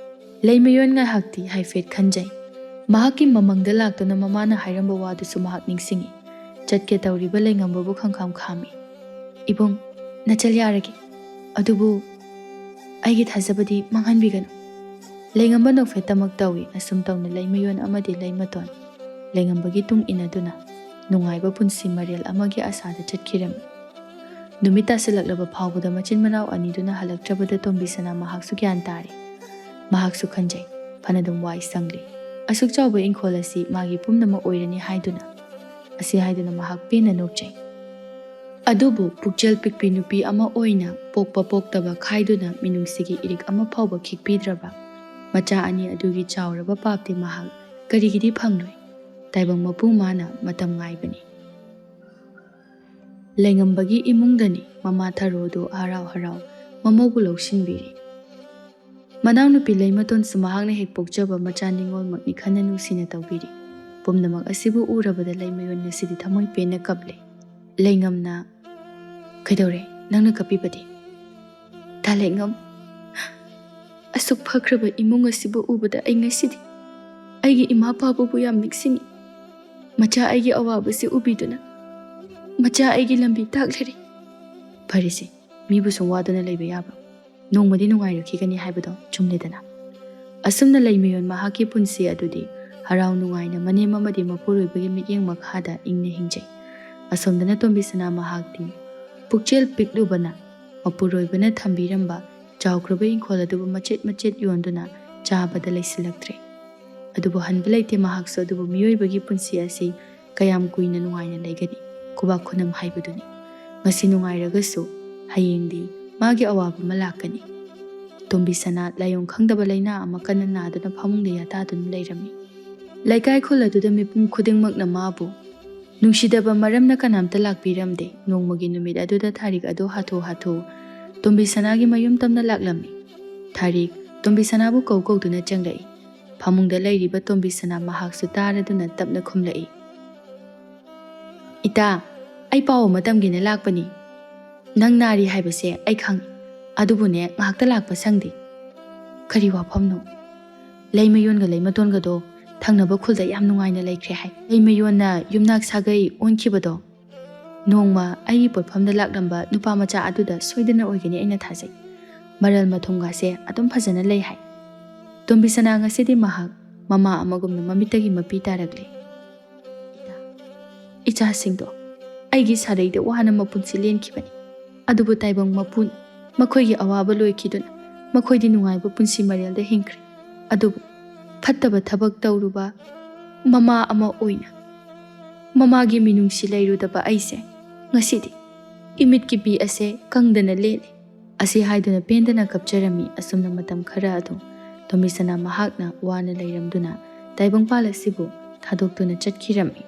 ꯂꯩꯃꯌꯣꯟ ꯉꯥꯏꯍꯥꯛꯇꯤ ꯍꯥꯏꯐꯦꯠ ꯈꯟꯖꯩ꯫ ꯃꯍꯥꯛꯀꯤ ꯃꯃꯪꯗ ꯂꯥꯛꯇꯨꯅ ꯃꯃꯥꯅ ꯍꯥꯏꯔꯝꯕ ꯋꯥꯗꯨꯁꯨ ꯃꯍꯥꯛ ꯅꯤꯡꯁꯤꯡꯏ꯫ ꯆꯠꯀꯦ ꯇꯧꯔꯤꯕ ꯂꯩꯉꯝꯕꯕꯨ ꯈꯪꯈꯥꯝ ꯈꯥꯝꯃꯤ꯫ "ꯏꯕꯨꯡ, ꯅꯆꯜ ꯌꯥꯔꯒꯦ꯫ ꯑꯗꯨꯕꯨ ꯑꯩꯒꯤ ꯊꯥꯖꯕꯗꯤ ꯃꯥꯡꯍꯟꯕꯤꯒꯅꯨ꯫" ꯂꯩꯉꯝꯕ ꯅꯣꯛꯐꯦꯠꯇꯃꯛ ꯇꯧꯏ꯫ ꯑꯁꯨꯝ ꯇꯧꯅ ꯂꯩꯃꯌꯣꯟ ꯑꯃꯗꯤ ꯂꯩꯃꯇꯣꯟ ꯂꯩꯉꯝꯕꯒꯤ ꯇꯨꯡ ꯏꯟꯅꯗꯨꯅ ꯅꯨꯡꯉꯥꯏꯕ ꯄꯨꯟꯁꯤ ꯃꯔꯦꯜ ꯑꯃꯒꯤ ꯑꯁꯥꯗ ꯆꯠꯈꯤꯔꯝꯃꯤ꯫ ꯅꯨꯃꯤꯠ ꯇꯥꯁꯤꯜꯂꯛꯂꯕ ꯐꯥꯎꯕꯗ ꯃꯆꯤꯟ ꯃꯅꯥꯎ ꯑꯅꯤꯗꯨꯅ ꯍꯜꯂꯛꯇ꯭ꯔꯕꯗ ꯇꯣꯝꯕꯤꯁꯅꯥ ꯃꯍꯥꯛꯁꯨ ꯒ꯭ꯌꯥꯟ ꯇꯥꯔꯦ꯫ ꯃꯍꯥꯛꯁꯨ ꯈꯟꯖꯩ, "ꯐꯅꯗꯨꯝ ꯋꯥꯏ ꯁꯪꯂꯦ꯫ ꯑꯁꯨꯛ ꯆꯥꯎꯕ ꯏꯪꯈꯣꯜ ꯑꯁꯤ ꯃꯥꯒꯤ ꯄꯨꯝꯅꯃꯛ ꯑꯣꯏꯔꯅꯤ ꯍꯥꯏꯗꯨꯅ꯫" ꯑꯁꯤ ꯍꯥꯏꯗꯨꯅ ꯃꯍꯥꯛ ꯄꯦꯟꯅ ꯅꯣꯛꯆꯩ꯫ ꯑꯗꯨꯕꯨ ꯄꯨꯛꯆꯦꯜ ꯄꯤꯛꯄꯤ ꯅꯨꯄꯤ ꯑꯃ ꯑꯣꯏꯅ ꯄꯣꯛꯄ ꯄꯣꯛꯇꯕ ꯈꯥꯏꯗꯨꯅ ꯃꯤꯅꯨꯡꯁꯤꯒꯤ ꯏꯔꯤꯛ ꯑꯃ ꯐꯥꯎꯕ ꯈꯤꯛꯄꯤꯗ꯭ꯔꯕ ꯃꯆꯥ ꯑꯅꯤ ꯑꯗꯨꯒꯤ ꯆꯥꯎꯔꯕ ꯄꯥꯞꯇꯤ ꯃꯍꯥꯛ ꯀꯔꯤꯒꯤꯗꯤ ꯐꯪꯂꯣꯏ? ꯇꯥꯏꯕꯪ ꯃꯄꯨ ꯃꯥꯅ ꯃꯇꯝ ꯉꯥꯏꯕꯅꯤ꯫ ꯂꯩꯉꯝꯕꯒꯤ ꯏꯃꯨꯡꯗꯅꯤ ꯃꯃꯥ ꯊꯔꯣꯗꯨ ꯍꯔꯥꯎ ꯍꯔꯥꯎ ꯃꯃꯧꯕꯨ ꯂꯧꯁꯤꯟꯕꯤꯔꯤ꯫ ꯃꯅꯥꯎꯅꯨꯄꯤ ꯂꯩꯃꯇꯣꯟꯁꯨ ꯃꯍꯥꯛꯅ ꯍꯦꯛ ꯄꯣꯛꯆꯕ ꯃꯆꯥ ꯅꯤꯉꯣꯜꯃꯛꯅꯤ ꯈꯟꯅ ꯅꯨꯡꯁꯤꯅ ꯇꯧꯕꯤꯔꯤ꯫ ꯄꯨꯝꯅꯃꯛ ꯑꯁꯤꯕꯨ ꯎꯔꯕꯗ ꯂꯩꯃꯌꯣꯟ ꯉꯁꯤꯗꯤ ꯊꯃꯣꯏ ꯄꯦꯟꯅ ꯀꯞꯂꯦ꯫ ꯂꯩꯉꯝꯅ, "ꯀꯩꯗꯧꯔꯦ? ꯅꯪꯅ ꯀꯞꯄꯤꯕꯗꯤ?" "ꯇꯥ ꯂꯩꯉꯝ, ꯑꯁꯨꯛ ꯐꯈ꯭ꯔꯕ ꯏꯃꯨꯡ ꯑꯁꯤꯕꯨ ꯎꯕꯗ ꯑꯩ ꯉꯁꯤꯗꯤ ꯑꯩꯒꯤ ꯏꯃꯥ ꯄꯥꯕꯨꯕꯨ ꯌꯥꯝ ꯅꯤꯡꯁꯤꯡꯉꯤ꯫ ꯃꯆꯥ ꯑꯩꯒꯤ ꯑꯋꯥꯕꯁꯤ ꯎꯕꯤꯗꯨꯅ ꯃꯆꯥ ꯑꯩꯒꯤ ꯂꯝꯕꯤ ꯇꯥꯛꯂꯔꯦ꯫" ꯐꯔꯦꯁꯦ, ꯃꯤꯕꯨ ꯁꯨꯝ ꯋꯥꯗꯨꯅ ꯂꯩꯕ ꯌꯥꯕ꯭ꯔꯣ? ꯅꯣꯡꯃꯗꯤ ꯅꯨꯡꯉꯥꯏꯔꯛꯈꯤꯒꯅꯤ ꯍꯥꯏꯕꯗꯣ ꯆꯨꯝꯂꯦꯗꯅ꯫ ꯑꯁꯨꯝꯅ ꯂꯩꯃꯌꯣꯟ ꯃꯍꯥꯛꯀꯤ ꯄꯨꯟꯁꯤ ꯑꯗꯨꯗꯤ ꯍꯔꯥꯎ ꯅꯨꯡꯉꯥꯏꯅ ꯃꯅꯦꯝ ꯑꯃꯗꯤ ꯃꯄꯨꯔꯣꯏꯕꯒꯤ ꯃꯤꯠꯌꯦꯡ ꯃꯈꯥꯗ ꯏꯪꯅ ꯍꯤꯡꯖꯩ꯫ ꯑꯁꯣꯝꯗꯅ ꯇꯣꯝꯕꯤꯁꯅꯥ ꯃꯍꯥꯛꯇꯤ ꯄꯨꯛꯆꯦꯜ ꯄꯤꯛꯂꯨꯕꯅ ꯃꯄꯨꯔꯣꯏꯕꯅ ꯊꯝꯕꯤꯔꯝꯕ ꯆꯥꯎꯈ꯭ꯔꯕ ꯏꯪꯈꯣꯜ ꯑꯗꯨꯕꯨ ꯃꯆꯦꯠ ꯃꯆꯦꯠ ꯌꯣꯟꯗꯨꯅ ꯆꯥꯕꯗ ꯂꯩꯁꯤꯜꯂꯛꯇ꯭ꯔꯦ꯫ ꯑꯗꯨꯕꯨ ꯍꯟꯕ ꯂꯩꯇꯦ ꯃꯍꯥꯛꯁꯨ꯫ ꯑꯗꯨꯕꯨ ꯃꯤꯑꯣꯏꯕꯒꯤ ꯄꯨꯟꯁꯤ ꯑꯁꯤ ꯀꯌꯥꯝ ꯀꯨꯏꯅ ꯅꯨꯡꯉꯥꯏꯅ ꯂꯩꯒꯅꯤ? ꯈꯨꯕꯥꯛ ꯈꯨꯅꯝ ꯍꯥꯏꯕꯗꯨꯅꯤ꯫ ꯉꯁꯤ ꯅꯨꯡꯉꯥꯏꯔꯒꯁꯨ ꯍꯌꯦꯡꯗꯤ ꯃꯥꯒꯤ ꯑꯋꯥꯕ ꯑꯃ ꯂꯥꯛꯀꯅꯤ꯫ ꯇꯣꯝꯕꯤ ꯁꯅꯥ ꯂꯥꯏꯑꯣꯡ ꯈꯪꯗꯕ ꯂꯥꯏꯅꯥ ꯑꯃ ꯀꯟꯅ ꯅꯥꯗꯨꯅ ꯐꯃꯨꯡꯗ ꯌꯥꯇꯥꯗꯨꯅ ꯂꯩꯔꯝꯃꯤ꯫ ꯂꯩꯀꯥꯏ ꯈꯨꯜ ꯑꯗꯨꯗ ꯃꯤꯄꯨꯝ ꯈꯨꯗꯤꯡꯃꯛꯅ ꯃꯥꯕꯨ ꯅꯨꯡꯁꯤꯗꯕ ꯃꯔꯝꯅ ꯀꯅꯥꯝꯇ ꯂꯥꯛꯄꯤꯔꯝꯗꯦ꯫ ꯅꯣꯡꯃꯒꯤ ꯅꯨꯃꯤꯠ ꯑꯗꯨꯗ ꯊꯥꯔꯤꯛ ꯑꯗꯨ ꯍꯥꯊꯨ ꯍꯥꯊꯨ ꯇꯣꯝꯕꯤ ꯁꯅꯥꯒꯤ ꯃꯌꯨꯝ ꯇꯝꯅ ꯂꯥꯛꯂꯝꯃꯤ꯫ ꯊꯥꯔꯤꯛ ꯇꯣꯝꯕꯤ ꯁꯅꯥꯕꯨ ꯀꯧ ꯀꯧꯗꯨꯅ ꯆꯪꯂꯛꯏ꯫ ꯐꯃꯨꯡꯗ ꯂꯩꯔꯤꯕ ꯇꯣꯝꯕꯤ ꯁꯅꯥ ꯃꯍꯥꯛꯁꯨ ꯇꯥꯔꯗꯨꯅ ꯇꯞꯅ ꯈꯨꯝꯂꯛꯏ꯫ "ꯏꯇꯥ, ꯑꯩ ꯄꯥꯎ ꯑꯃ ꯇꯝꯒꯦꯅ ꯂꯥꯛꯄꯅꯤ꯫ ꯅꯪ ꯅꯥꯔꯤ ꯍꯥꯏꯕꯁꯦ ꯑꯩ ꯈꯪꯏ, ꯑꯗꯨꯕꯨꯅꯦ ꯉꯥꯏꯍꯥꯛꯇ ꯂꯥꯛꯄ ꯁꯪꯗꯦ꯫" "ꯀꯔꯤ ꯋꯥꯐꯝꯅꯣ?" "ꯂꯩꯃꯌꯣꯟꯒ ꯂꯩꯃꯇꯣꯟꯒꯗꯣ ꯊꯪꯅꯕ ꯈꯨꯜꯗ ꯌꯥꯝ ꯅꯨꯡꯉꯥꯏꯅ ꯂꯩꯈ꯭ꯔꯦ ꯍꯥꯏ꯫ ꯂꯩꯃꯌꯣꯟꯅ ꯌꯨꯝꯅꯥꯛ ꯁꯥꯒꯩ ꯑꯣꯟꯈꯤꯕꯗꯣ ꯅꯣꯡꯃ ꯑꯩꯒꯤ ꯄꯣꯠꯐꯝꯗ ꯂꯥꯛꯂꯝꯕ ꯅꯨꯄꯥ ꯃꯆꯥ ꯑꯗꯨꯗ ꯁꯣꯏꯗꯅ ꯑꯣꯏꯒꯅꯤ ꯑꯩꯅ ꯊꯥꯖꯩ꯫ ꯃꯔꯜ ꯃꯊꯨꯝꯒꯥꯁꯦ ꯑꯗꯨꯝ ꯐꯖꯅ ꯂꯩ ꯍꯥꯏ꯫" ꯇꯣꯝꯕꯤ ꯁꯅꯥ ꯉꯁꯤꯗꯤ ꯃꯍꯥꯛ ꯃꯃꯥ ꯑꯃꯒꯨꯝꯅ ꯃꯃꯤꯠꯇꯒꯤ ꯃꯄꯤ ꯇꯥꯔꯛꯂꯦ꯫ "ꯏꯇꯥ, ꯏꯆꯥꯁꯤꯡꯗꯣ ꯑꯩꯒꯤ ꯁꯥꯔꯩꯗ ꯋꯥꯅ ꯃꯄꯨꯟꯁꯤ ꯂꯦꯟꯈꯤꯕꯅꯤ꯫ ꯑꯗꯨꯕꯨ ꯇꯥꯏꯕꯪ ꯃꯄꯨꯅ ꯃꯈꯣꯏꯒꯤ ꯑꯋꯥꯕ ꯂꯣꯏꯈꯤꯗꯨꯅ ꯃꯈꯣꯏꯗꯤ ꯅꯨꯡꯉꯥꯏꯕ ꯄꯨꯟꯁꯤ ꯃꯔꯦꯜꯗ ꯍꯤꯡꯈ꯭ꯔꯦ꯫ ꯑꯗꯨꯕꯨ ꯐꯠꯇꯕ ꯊꯕꯛ ꯇꯧꯔꯨꯕ ꯃꯃꯥ ꯑꯃ ꯑꯣꯏꯅ ꯃꯃꯥꯒꯤ ꯃꯤꯅꯨꯡꯁꯤ ꯂꯩꯔꯨꯗꯕ ꯑꯩꯁꯦ ꯉꯁꯤꯗꯤ ꯏꯃꯤꯠꯀꯤ ꯄꯤ ꯑꯁꯦ ꯀꯪꯗꯅ ꯂꯦꯜꯂꯤ꯫" ꯑꯁꯤ ꯍꯥꯏꯗꯨꯅ ꯄꯦꯟꯗꯅ ꯀꯞꯆꯔꯝꯃꯤ꯫ ꯑꯁꯨꯝꯅ ꯃꯇꯝ ꯈꯔ ꯑꯗꯨꯝ ꯇꯣꯝꯕꯤ ꯁꯅꯥ ꯃꯍꯥꯛꯅ ꯋꯥꯅ ꯂꯩꯔꯝꯗꯨꯅ ꯇꯥꯏꯕꯪꯄꯥꯜ ꯑꯁꯤꯕꯨ ꯊꯥꯗꯣꯛꯇꯨꯅ ꯆꯠꯈꯤꯔꯝꯃꯤ꯫